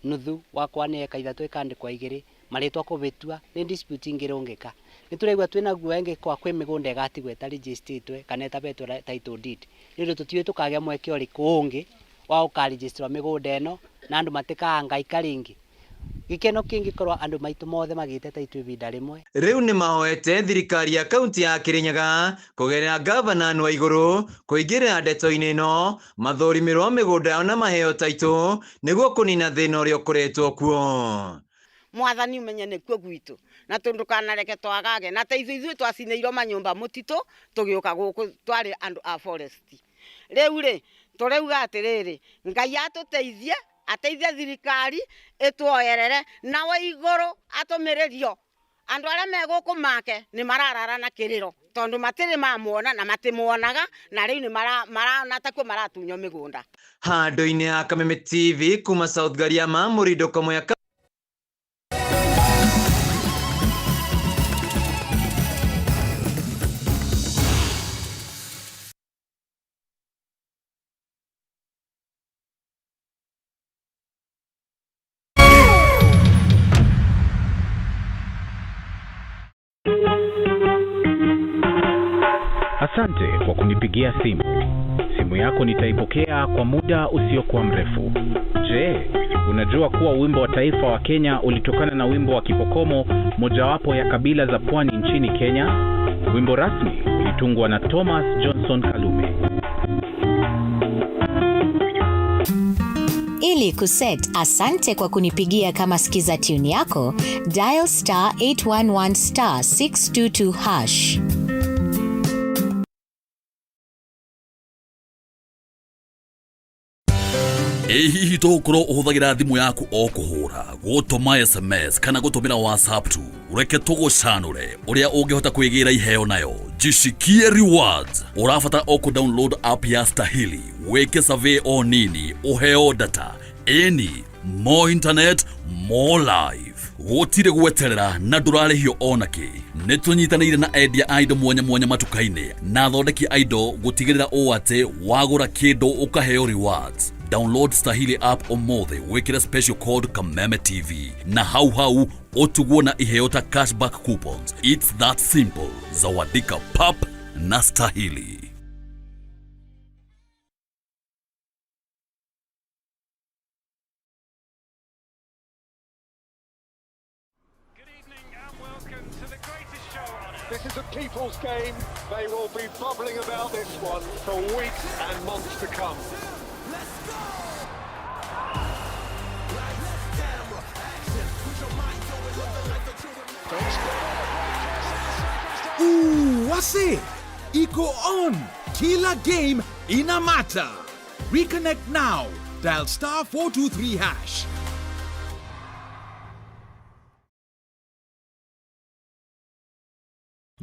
nuthu wakwa nĩ eka 3 ĩkandĩkwa 2 marĩtwa kũbĩtua nĩ dispute ingĩrũngĩka. Nĩ tũraigua twĩna guoya ĩngĩkorwo kwĩ mĩgũnda ĩgatigwo ĩtarĩnjĩstĩtwe kana ĩtabetwo title deed nĩ ũndũ tũtiũĩ tũkagĩa mweke ũrĩkũ ũngĩ wa gũkarĩnjĩstĩrwo mĩgũnda ĩno na andũ matikahangaika rĩngĩ. Gĩkeno kĩngĩkorwo andũ maitũ mothe magĩte taitũ ihinda rĩmwe. Rĩu nĩ mahoete thirikari ya kaunti ya Kirinyaga kũgerera gavana Anne Waigũrũ kũingĩrĩra ndeto-inĩ ĩno mathũrimĩrwo mĩgũnda yao na maheo taitũ nĩguo kũnina thĩna ũrĩa ũkoretwo kuo. Mwathani umenye nĩkuo gwitũ na ndũkanareke twagage na ta ithuĩ twacinĩirwo manyũmba mũtitũ tũgĩũka gũkũ twarĩ andũ a forest. Rĩu rĩ tũrauga atĩrĩrĩ, Ngai atũteithie, ateithie thirikari ĩtuoerere na Waigũrũ atũmĩrĩrio andũ arĩa me gũkũ make nĩ mararara na kĩrĩro tondũ matirĩ mamuona na matimuonaga na rĩu nĩ marona takuo maratunywo mĩgũnda. Handũ-inĩ ha Kameme TV kuma South Gariama, Mũrindũko Mwea. Asante kwa kunipigia simu. Simu yako nitaipokea kwa muda usiokuwa mrefu. Je, unajua kuwa wimbo wa taifa wa Kenya ulitokana na wimbo wa Kipokomo, mojawapo ya kabila za pwani nchini Kenya? Wimbo rasmi ulitungwa na Thomas Johnson Kalume. Ili kuset asante kwa kunipigia kama skiza tune yako, dial star 811 star 622 hash. Ĩ hihi tũgũkorwo ũhũthagĩra thimũ yaku o kũhũra, gũtũma SMS kana gũtũmĩra WhatsApp tu? Reke tũgũcanũre ũrĩa ũngĩhota kwĩgĩra iheo nayo. Jishikie rewards. Ũrabatara o kũ-download app ya Stahili, wĩke survey o nini, ũheo data. Ĩni, more internet, more life. Gũtirĩ gweterera na ndũrarĩhio ona kĩ. Nĩ tũnyitanĩire na endia a indo mwanya mwanya matuka-inĩ na athondeki a indo gũtigĩrĩra ũũ atĩ wagũra kĩndũ ũkaheo rewards. Download Stahili app ũmũthĩ wĩkĩre special code Kameme TV na hau hau ũtugwo na iheo ta cashback coupons. It's that simple. Zawadika pap na Stahili. This is a people's game. They will be bubbling about this one for weeks and months to come. Ooh, wase iko on. Kila game ina matter. Reconnect now. Dial star 423 hash.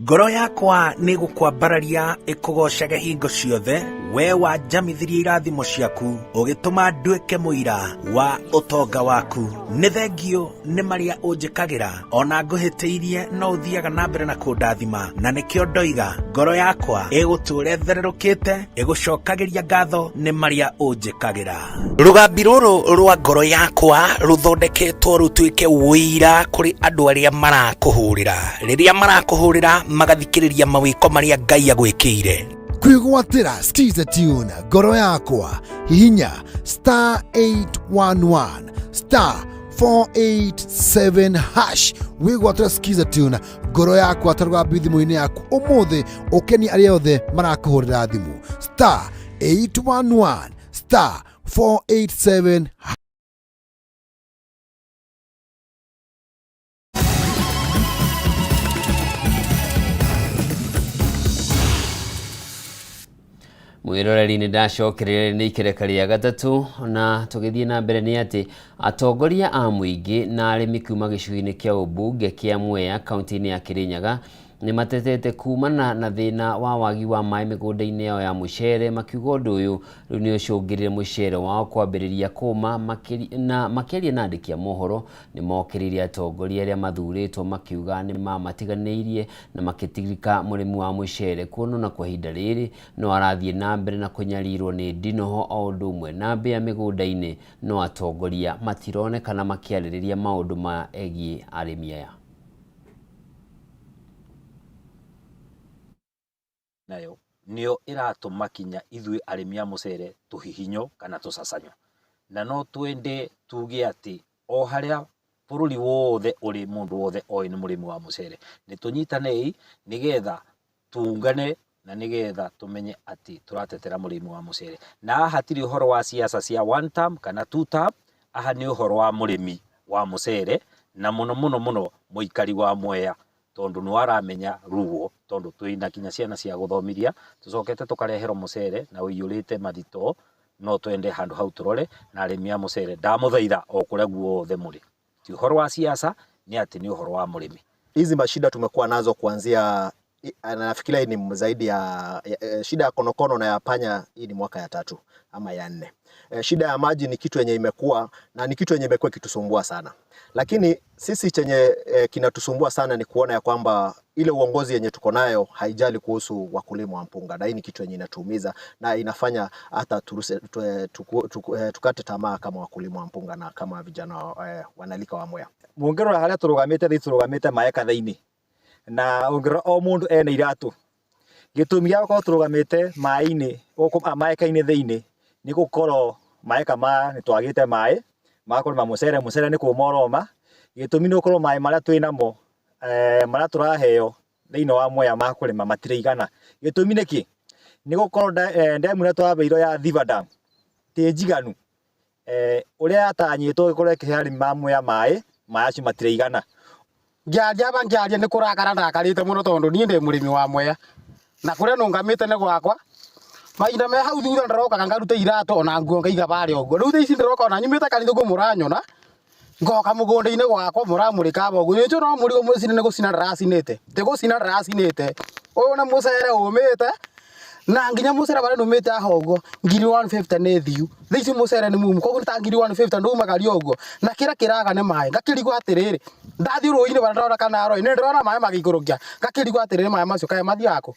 Ngoro yakwa nĩ gũkwambararia ĩkũgoocage hingo ciothe, we wanjamithirie irathimo ciaku, ũgĩtũma nduĩke mũira wa ũtonga waku. Nĩ thengio nĩ marĩa ũnjĩkagĩra, ona ngũhĩtĩirie no ũthiaga na mbere na kũndathima, na nĩkĩo ndoiga ngoro yakwa ĩgũtũũra ĩthererũkĩte, ĩgũcokagĩria ngatho nĩ marĩa ũnjĩkagĩra. Rũgambi rũrũ rwa ngoro yakwa rũthondeketwo rũtuĩke ũira kũrĩ andũ arĩa marakũhũrĩra. Rĩrĩa marakũhũrĩra magathikĩrĩria mawĩko marĩa Ngai agwĩkĩire. Kwĩgwatĩra Skiza tune ngoro yakwa, hihinya star 811 star 487 hash wĩgwatĩra Skiza tune ngoro yakwa ta rũgambi thimũ-inĩ yaku ũmũthĩ, ũkenie arĩa othe marakũhũrĩra thimũ star 811 star 487. Mwiroreri nĩ ndacokereire nĩ ikereka rĩa gatatũ na tũgĩthiĩ na mbere nĩ atĩ atongoria a mũingĩ na arĩmi kuma gĩcigo-inĩ kĩa ũmbunge kĩa Mwea kaunti-inĩ ya Kirinyaga nĩ matetete kumana na thĩna wa wagi wa maĩ mĩgũnda-inĩ yao ya mũcere, makiuga ũndũ ũyũ rĩu nĩ ũcũngĩrĩire mũcere wao kwambĩrĩria kũma. Na makĩaria na andĩki a mohoro nĩ mokĩrĩire atongoria arĩa mathurĩtwo makiuga nĩ mamatiganĩirie na makĩtirika mũrĩmi wa mũcere kuona na kwa ihinda rĩrĩ no arathiĩ na mbere na kũnyarirwo nĩ ndinoho o ũndũ ũmwe na mbĩa mĩgũnda-inĩ, no atongoria matironekana makĩarĩrĩria maũndũ megiĩ arĩmi aya. Nayo nĩyo ĩratũma kinya ithuĩ arĩmi a mũcere tũhihinyo kana tũcacanyo, na no twende tuge atĩ o harĩa Bũrũri wothe ũrĩ mũndũ wothe oĩ nĩ mũrĩmi wa mũcere. Nĩ tũnyitanei nĩgetha tuungane na nĩgetha tũmenye atĩ tũratetera mũrĩmi wa mũcere. Na haha hatirĩ ũhoro wa siasa cia one term kana two term, haha nĩ ũhoro wa mũrĩmi wa mũcere na mũno mũno mũno mũikari wa Mwea tondũ nĩwe aramenya ruo tondũ twĩna kinya ciana cia gũthomithia, tũcokete tũkareherwo mũcere na ũiyũrĩte mathitoo. No twende handũ hau tũrore na arĩmi a mũcere ndamũthaitha o kũrĩa guothe mũrĩ. Ti ũhoro wa siasa, nĩ atĩ nĩ ũhoro wa mũrĩmi. Hizi mashida tumekuwa nazo kuanzia na nafikiria hii ni zaidi ya shida ya konokono na ya panya. Hii ni mwaka ya tatu ama ya nne. Shida ya maji ni kitu yenye imekuwa na ni kitu yenye imekuwa ikitusumbua sana, lakini sisi chenye kinatusumbua sana ni kuona ya kwamba ile uongozi yenye tuko nayo haijali kuhusu wakulima wa mpunga, na hii ni kitu yenye inatuumiza na inafanya hata turuse, tuku, tuku, tukate tamaa kama wakulima wa mpunga na kama vijana wanalika wa Mwea. Mũngĩrora harĩa tũrũgamĩte thĩ tũrũgamĩte maĩ katha-inĩ na ũngĩrora o mũndũ ena iratũ. Gĩtũmi gĩa gũkorwo tũrũgamĩte maĩ-inĩ gũkũ maeka-inĩ thĩinĩ nĩ gũkorwo maeka maya nĩ twagĩte maĩ ma kũrĩma mũcere, mũcere nĩ kũma ũroma. Gĩtũmi nĩ gũkorwo maĩ marĩa twĩ namo marĩa tũraheo thĩinĩ wa Mwea ma kũrĩma matiraigana. Gĩtũmi nĩ kĩ? Nĩ gũkorwo ndemu ĩrĩa tũraheirwo ya Thiba Dam ti njiganu. Ũrĩa yatanyĩtwo ĩkorwo ĩkĩhe arĩmi a Mwea maĩ, maĩ acio matiraigana. Ngĩaria aba ngĩaria nĩ kũrakara ndakarĩte mũno tondũ niĩ ndĩ mũrĩmi wa Mwea na kũrĩa nũngamĩte nĩ gwakwa. Mahinda me hau thutha ndĩrokaga ngaruta iratũ ona nguo ngaiga barĩa ũguo. Rĩu thaa ici ndĩroka ona nyumĩte kanitha ũguo mũranyona ngoka mũgũnda-inĩ gwakwa mũramũrĩka aba ũguo. Nĩnjũĩ no mũrigo mũcine nĩ gũcina ndĩracinĩte, ti gũcina ndĩracinĩte. Ũyũ nĩ mũcere ũmĩte na nginya mũcere barĩa ndũmĩte haha ũguo ngiri 150 nĩ thiu. Thaa ici mũcere nĩ mumu koguo nĩ ta ngiri 150 ndumagaria ũguo na kĩrĩa kĩraga nĩ maĩ. Ngakĩrigwo atĩrĩrĩ, ndathiĩ rũĩ-inĩ barĩa ndĩrona kana rũĩ nĩ ndĩrona maĩ magĩikũrũkia, ngakĩrigwo atĩrĩrĩ maĩ macio kaĩ mathiaga kũ?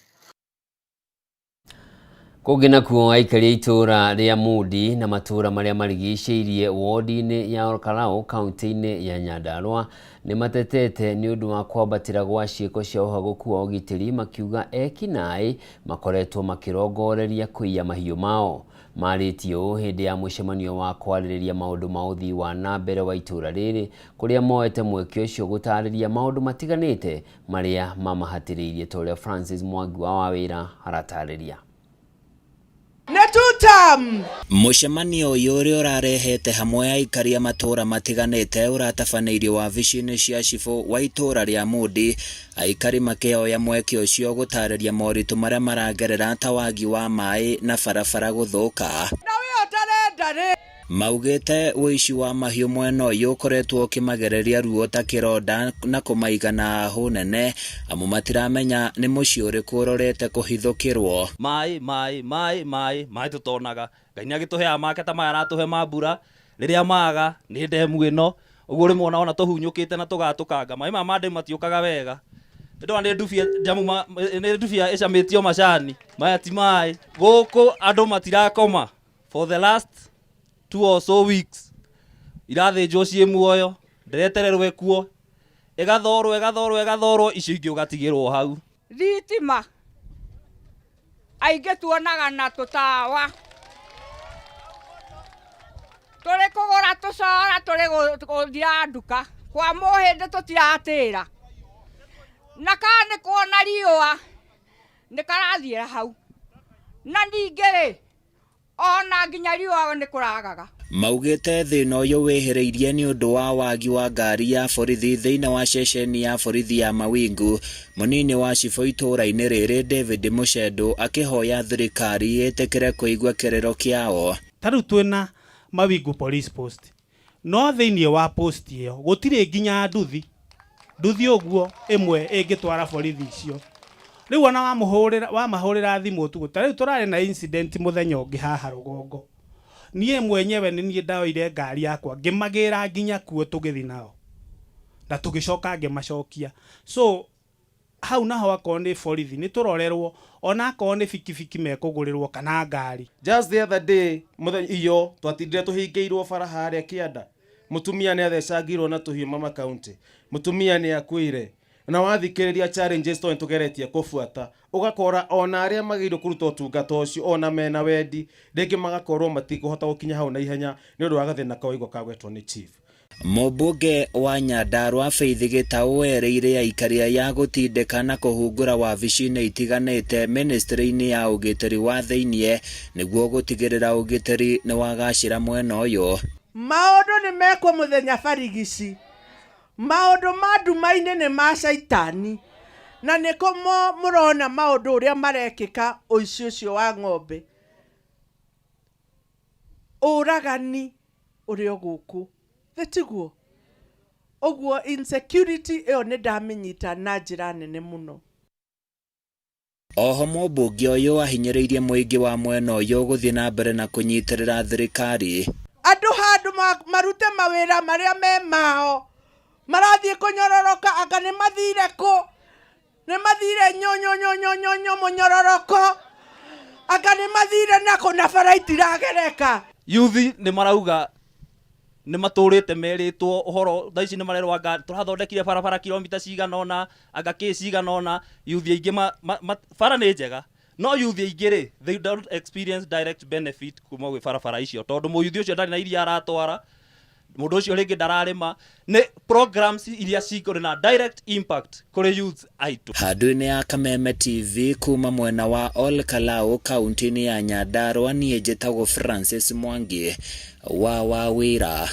Kũngĩ nakuo aikari a itũũra rĩa Mundi na matũũra marĩa marigicĩirie wodi-inĩ ya Olkalau kaunti-inĩ ya Nyandarua nĩ matetete nĩ ũndũ wa kwambatĩra gwa ciĩko cia ũhagũku wa ũgitĩri makiuga eki-naĩ makoretwo makĩrongoreria kũiya mahiũ mao. Marĩtie ũũ hĩndĩ ya mũcemanio wa kwarĩrĩria maũndũ ma ũthii wa na mbere wa itũũra rĩrĩ kũrĩa moete mweke ũcio gũtarĩria maũndũ matiganĩte marĩa mamahatĩrĩirie ta ũrĩa Francis Mwangi wa Wawĩra aratarĩria. Mũcemanio ũyũ ũrĩa ũrarehete hamwe aikari a matũũra matiganĩte ũratabanĩirio wabici-inĩ cia cibũ wa itũũra rĩa Mundi, aikari makĩoya mweke ũcio gũtarĩria moritũ marĩa maragerera ta wagi wa maĩ na barabara gũthũka. Maugĩte ũici wa mahiũ mwena ũyũ ũkoretwo ũkĩmagereria ruo ta kĩronda na kũmaiga na hũ nene amu matiramenya nĩ mũciĩ ũrĩkũ ũrorete kũhithũkĩrwo. Maĩ maĩ maĩ maĩ maĩ tũtonaga Ngai nĩ agĩtũheaga make ta maya aratũhe ma mbura rĩrĩa maga nĩ ndemu ĩno ũguo rĩmwe ona tũhunyũkĩte na tũgatũkanga maĩ maya ma ndemu matiũkaga wega. Ndona nĩ ndubia njamu nĩ ndubia ĩcamĩtio macani maya ti maĩ. Gũkũ andũ matirakoma for the last 2 or so weeks irathĩnjwo ciĩ muoyo ndĩretererwo ĩkuo ĩgathorwo ĩgathorwo ĩgathorwo icio ingĩ ũgatigĩrwo hau. Thitima aingĩ tuonaga na tũtawa tũrĩ kũgũra tũcora tũrĩ gũthira nduka kwa mũhĩndĩ tũtiratĩra na kana nĩ kuona riũa nĩ karathiĩra hau na ningĩ rĩ ona nginya riũa nĩ kũragaga. Maugĩte thĩna ũyũ wĩhĩrĩirie nĩ ũndũ wa wagi wa ngari ya borithi thĩinĩ wa ceceni ya borithi ya Mawingu. Mũnini wa cibũ itũũra-inĩ rĩrĩ David Mũchendu akĩhoya thirikari ĩtĩkĩre kũigua kĩrĩro kĩao. Ta rĩu twĩna Mawingu Police Post no thĩinĩ wa post ĩyo gũtirĩ nginya nduthi nduthi ũguo ĩmwe ĩngĩtwara borithi icio. Rĩu ona wamahũrĩra thimũ ũtukũ ta rĩu tũrarĩ na incident mũthenya ũngĩ haha rũgongo. Niĩ mwenyewe nĩ niĩ ndaoire ngari yakwa ngĩmagĩra nginya kuo tũgĩthiĩ nao na tũgĩcoka ngĩmacokia. So hau naho akorwo nĩ borithi nĩ tũrorerwo ona akorwo nĩ bikibiki mekũgũrĩrwo kana ngari. Just the other day mũthenya iyo twatindire tũhingĩirwo bara harĩa kĩanda. Mũtumia nĩ athecangirwo na tũhiũ Mama County. Mũtumia nĩ akuire. Na wathikĩrĩria challenges tondũ nĩtũgeretie kũbuata ũgakora ona arĩa magĩrĩirwo kũruta ũtungata ũcio ona mena wendi rĩngĩ magakorwo matikũhota gũkinya hau na ihenya nĩ ũndũ wa gathĩna kawaigua kagwetwo nĩ chief. Mũmbunge wa Nyandarua Faith Gĩtaũ erĩire aikari aya gũtindĩka na kũhungura wabici-inĩ itiganĩte ministry-inĩ ya ũgitĩri wa thĩiniĩ nĩguo gũtigĩrĩra ũgitĩri nĩ wagacĩra mwena ũyũ. Maũndũ nĩ mekwo mũthenya barigici. Maũndũ ma nduma-inĩ nĩ ma caitani. Na nĩkũ mũrona maũndũ ũrĩa marekĩka ũici ũcio wa ng'ombe. Ũragani ũrĩ o gũkũ. Thĩ tiguo? Ũguo insecurity ĩyo nĩ ndamĩnyita na njĩra nene mũno. Oho mũmbunge ũyũ ahinyĩrĩirie mũingĩ wa mwena ũyũ gũthiĩ na mbere na kũnyitĩrĩra thirikari. Andũ handũ marute mawĩra marĩa me mao marathiĩ kũnyororoka, anga nĩ mathire kũ? Nĩ mathire nyonyonyonyonyo mũnyororoko, anga nĩ mathire nakũ na bara itiragereka. Yuthi nĩ marauga nĩ matũrĩte merĩtwo ũhoro thaa ici nĩ marerwo anga tũrathondekire barabara kilomita cigana ũna anga kĩ cigana ũna. Yuthi aingĩ bara nĩ njega no yuthi aingĩ rĩ, they don't experience direct benefit kuma gwĩ barabara icio tondũ mũyuthi ũcio ndarĩ na iria aratwara, mũndũ ũcio rĩngĩ ndararĩma. Nĩ programs iria cikũrĩ na direct impact kũrĩ youths aitũ. Handũ-inĩ ya Kameme TV kuma mwena wa Ol Kalou kaunti-inĩ ya Nyandarua niĩ njĩtagwo Francis Mwangi wa Wawĩra.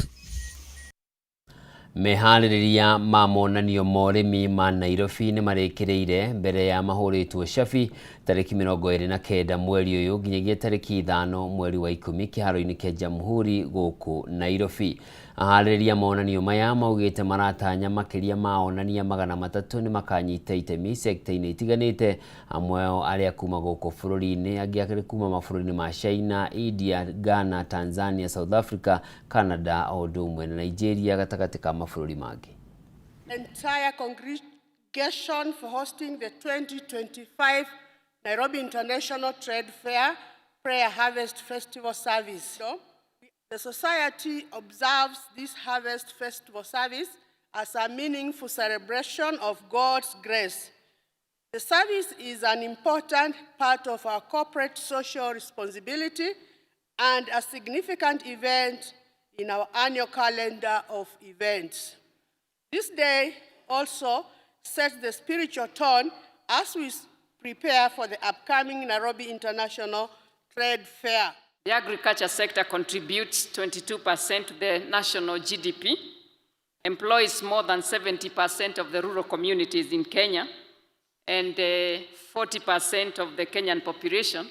Meharĩrĩria ma monanio ma ũrĩmi ma Nairobi nĩ marĩkĩrĩire mbere ya mahũrĩtwo cabi tarĩki 29 mweri ũyũ nginyagia tarĩki 5 mweri wa 10 kĩharo-inĩ kĩa Jamhuri gũkũ Nairobi. Aharĩrĩria monanio maya maugĩte maratanya makĩria ma onania 300 nĩ makanyita itemi sekta-inĩ itiganĩte, amwe ao arĩa kuma gũkũ bũrũri-inĩ, angĩ arĩ kuma mabũrũri-inĩ ma China, India, Ghana, Tanzania, South Africa, Canada o ũndũ ũmwe na Nigeria gatagatĩ ka mabũrũri mangĩ. Entire congregation for hosting the 2025 Nairobi International Trade Fair Prayer Harvest Festival service. The society observes this Harvest Festival service as a meaningful celebration of God's grace. The service is an important part of our corporate social responsibility and a significant event in our annual calendar of events. This day also sets the spiritual tone as we prepare for the upcoming Nairobi International Trade Fair. The agriculture sector contributes 22% to the national GDP, employs more than 70% of the rural communities in Kenya, and 40% of the Kenyan population,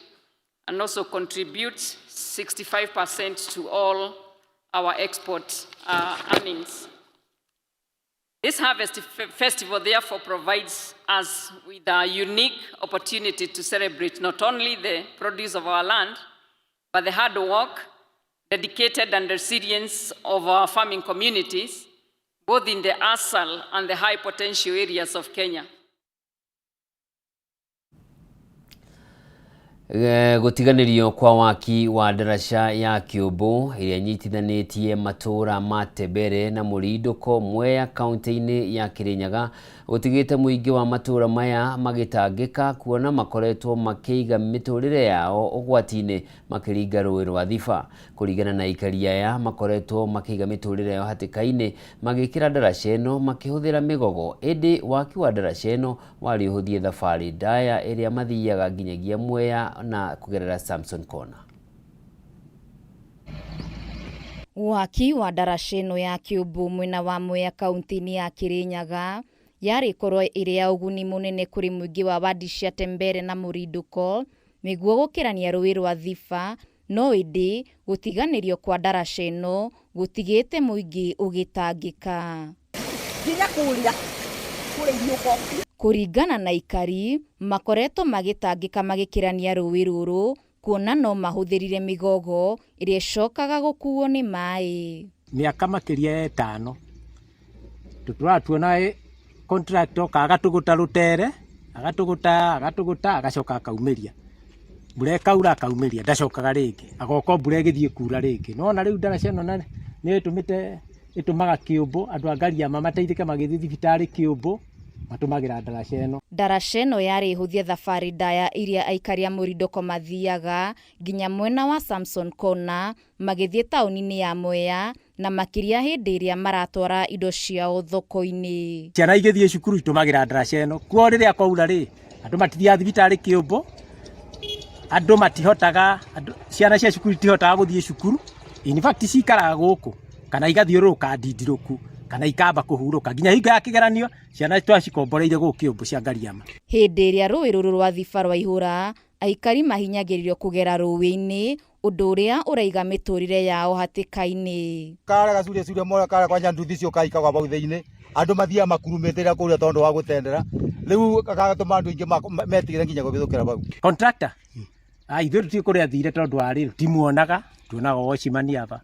and also contributes 65% to all our export earnings. This Harvest Festival therefore provides us with a unique opportunity to celebrate not only the produce of our land, but the hard work, dedicated and resilience of our farming communities, both in the ASAL and the high potential areas of Kenya. Gũtiganĩrio kwa waki wa ndaraca ya Kĩũmbũ ĩrĩa ĩnyitithanĩtie matũũra ma Tembere na Mũrindũko Mwea kaunti-inĩ ya Kĩrĩnyaga gũtigĩte mũingĩ wa matũũra maya magĩtangĩka kuona makoretwo makĩiga mĩtũrĩre yao ũgwati-inĩ makĩringa rũĩ rwa Thiba. Kũringana na aikari aya makoretwo makĩiga mĩtũrĩre yao hatĩka-inĩ magĩkĩra ndaraca ĩno makĩhũthĩra mĩgogo, ĩndĩ waki wa ndaraca ĩno warĩ ũhũthie thabarĩ ndaya ĩrĩa mathiaga nginyagia Mwea na kũgerera Samson Corner. Waki wa ndaraca ĩno ya Kĩũmbũ mwena wa Mwea kaunti-inĩ ya Kĩrĩnyaga yarĩ ĩkorwo ĩrĩ ya ũguni mũnene kũrĩ mũingĩ wa wadi cia Tembere na Mũrindũko nĩguo gũkĩrania rũĩ rwa Thiba, no ĩndĩ gũtiganĩrio kwa ndaraca ĩno gũtigĩte mũingĩ ũgĩtangĩka. Nginya kũrĩa kũrĩa iriũko. Kũringana na aikari, makoretwo magĩtangĩka magĩkĩrania rũĩ rũrũ kuona no mahũthĩrire mĩgogo ĩrĩa ĩcokaga gũkuo nĩ maĩ. Mĩaka makĩria ya ĩtano tũtũraga tuona contractor oka agatũgũta rũtere, agatũgũta agatũgũta agacoka akaumĩria mbura ĩkaura akaumĩria ndacokaga rĩngĩ agoka mbura ĩgĩthiĩ kura rĩngĩ. Nĩwona rĩu ndaraca ĩno nĩ ĩtũmĩte ĩtũmaga Kĩũmbũ andũ a Ngariama mateithĩke magĩthiĩ thibitarĩ Kĩũmbũ Matũmagĩra ndaraca ĩno. Ndaraca ĩno yarĩ ĩhũthie thabarĩ ndaya iria aikari a Mũrindũko mathiaga nginya mwena wa Samson Corner magĩthiĩ taũni-inĩ ya Mwea na makĩria hĩndĩ ĩrĩa maratwara indo ciao thoko-inĩ. Ciana igĩthiĩ cukuru itũmagĩra ndaraca ĩno. Kuo rĩrĩa kwaura rĩ, andũ matithiaga thibitarĩ Kĩũmbũ, andũ matihotaga, ciana cia cukuru itihotaga gũthiĩ cukuru. In fact cikaraga gũkũ kana igathiũrũrũka ndindirũku kana ikamba kũhurũka nginya hingo ya kĩgeranio ciana twacikomboreire gũkũ Kĩũmbũ cia Ngariama. Hĩndĩ ĩrĩa rũĩ rũrũ rwa Thiba rwaihũra, aikari mahinyagĩrĩrio kũgera rũĩ-inĩ, ũndũ ũrĩa ũraiga mĩtũrĩre yao hatĩka-inĩ. Karĩa gacuria curia mora karĩa kwanja nduthi icio kaikagwa bau thĩinĩ andũ mathiaga makurumĩte rĩrĩa kũrĩa tondũ wa gũtendera rĩu gagatũma andũ aingĩ metigĩre nginya kũhĩtũkĩra bau. Contractor ithuĩ tũtiũĩ kũrĩa athire tondũ wa rĩrĩ timuonaga, tuonaga watchman aba,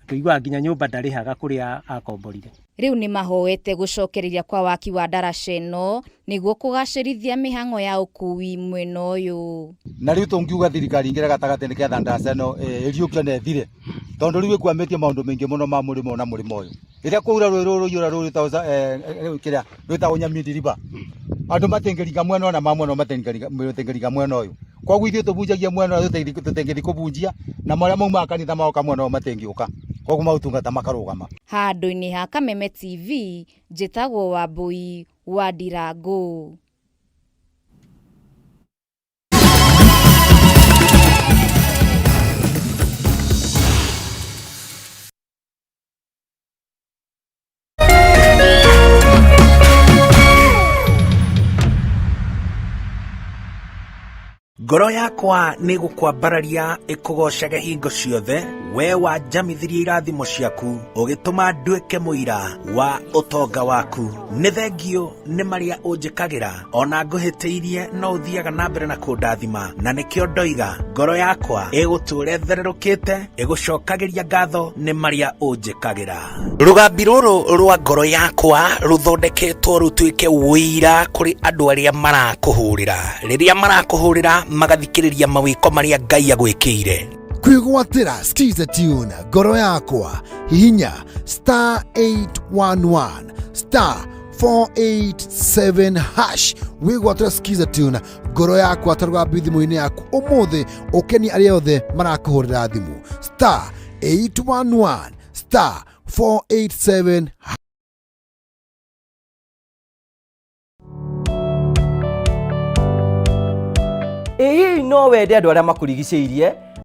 tũiguaga nginya nyũmba ndarĩhaga kũrĩa akomborire. Rĩu nĩmahoete gũcokereria kwa waki wa ndaraca ĩno nĩguo kũgacĩrithia mĩhang'o ya ũkui mwena ũyũ. Na rĩu tũngiuga thirikari ingĩre gatagatĩ nĩgetha ndaraca ĩno ĩriũkio na ĩthire, tondũ rĩu ĩkwamĩtie maũndũ maingĩ mũno ma mũrĩmo na mũrĩmo ũyũ. Rĩrĩa kwaura rũĩ rũrũ rũiyũra rũĩ kĩrĩa rwĩtagwo Nyamindi River, andũ matingĩringa mwena ũyũ na ma mwena ũyũ matingĩringa mwena ũyũ. Koguo ithuĩ tũbunjagia mwena ũyũ tũtingĩthiĩ kũbunjia, na marĩa maumaga kanitha magoka mwena ũyũ matingĩũka. Koguo maũtungata makarũgama. Handũ-inĩ ha Kameme TV, njĩtagwo Wambui wa Ndirangũ. Ngoro yakwa nĩ gũkwambararia ĩkũgoocage hingo ciothe, we wanjamithirie irathimo ciaku, ũgĩtũma nduĩke mũira wa ũtonga waku. Nĩ thengio nĩ marĩa ũnjĩkagĩra, ona ngũhĩtĩirie no ũthiaga na mbere na kũndathima, na nĩkĩo ndoiga ngoro yakwa ĩgũtũũra ĩthererũkĩte, ĩgũcokagĩria ngatho nĩ marĩa ũnjĩkagĩra. Rũgambi rũrũ rwa ngoro yakwa rũthondeketwo rũtuĩke ũira kũrĩ andũ arĩa marakũhũrĩra. Rĩrĩa marakũhũrĩra magathikĩrĩria mawĩko marĩa Ngai agwĩkĩire. Kwĩgwatĩra Skiza Tune ngoro yakwa hihinya star 811 star 487 hash wĩgwatĩra Skiza Tune ngoro yakwa ta rũgambi thimũ-inĩ yaku ũmũthĩ ũkenie arĩa othe marakũhũrĩra thimũ star 811 star 487 Ĩ hihi no wende andũ arĩa makũrigicĩirie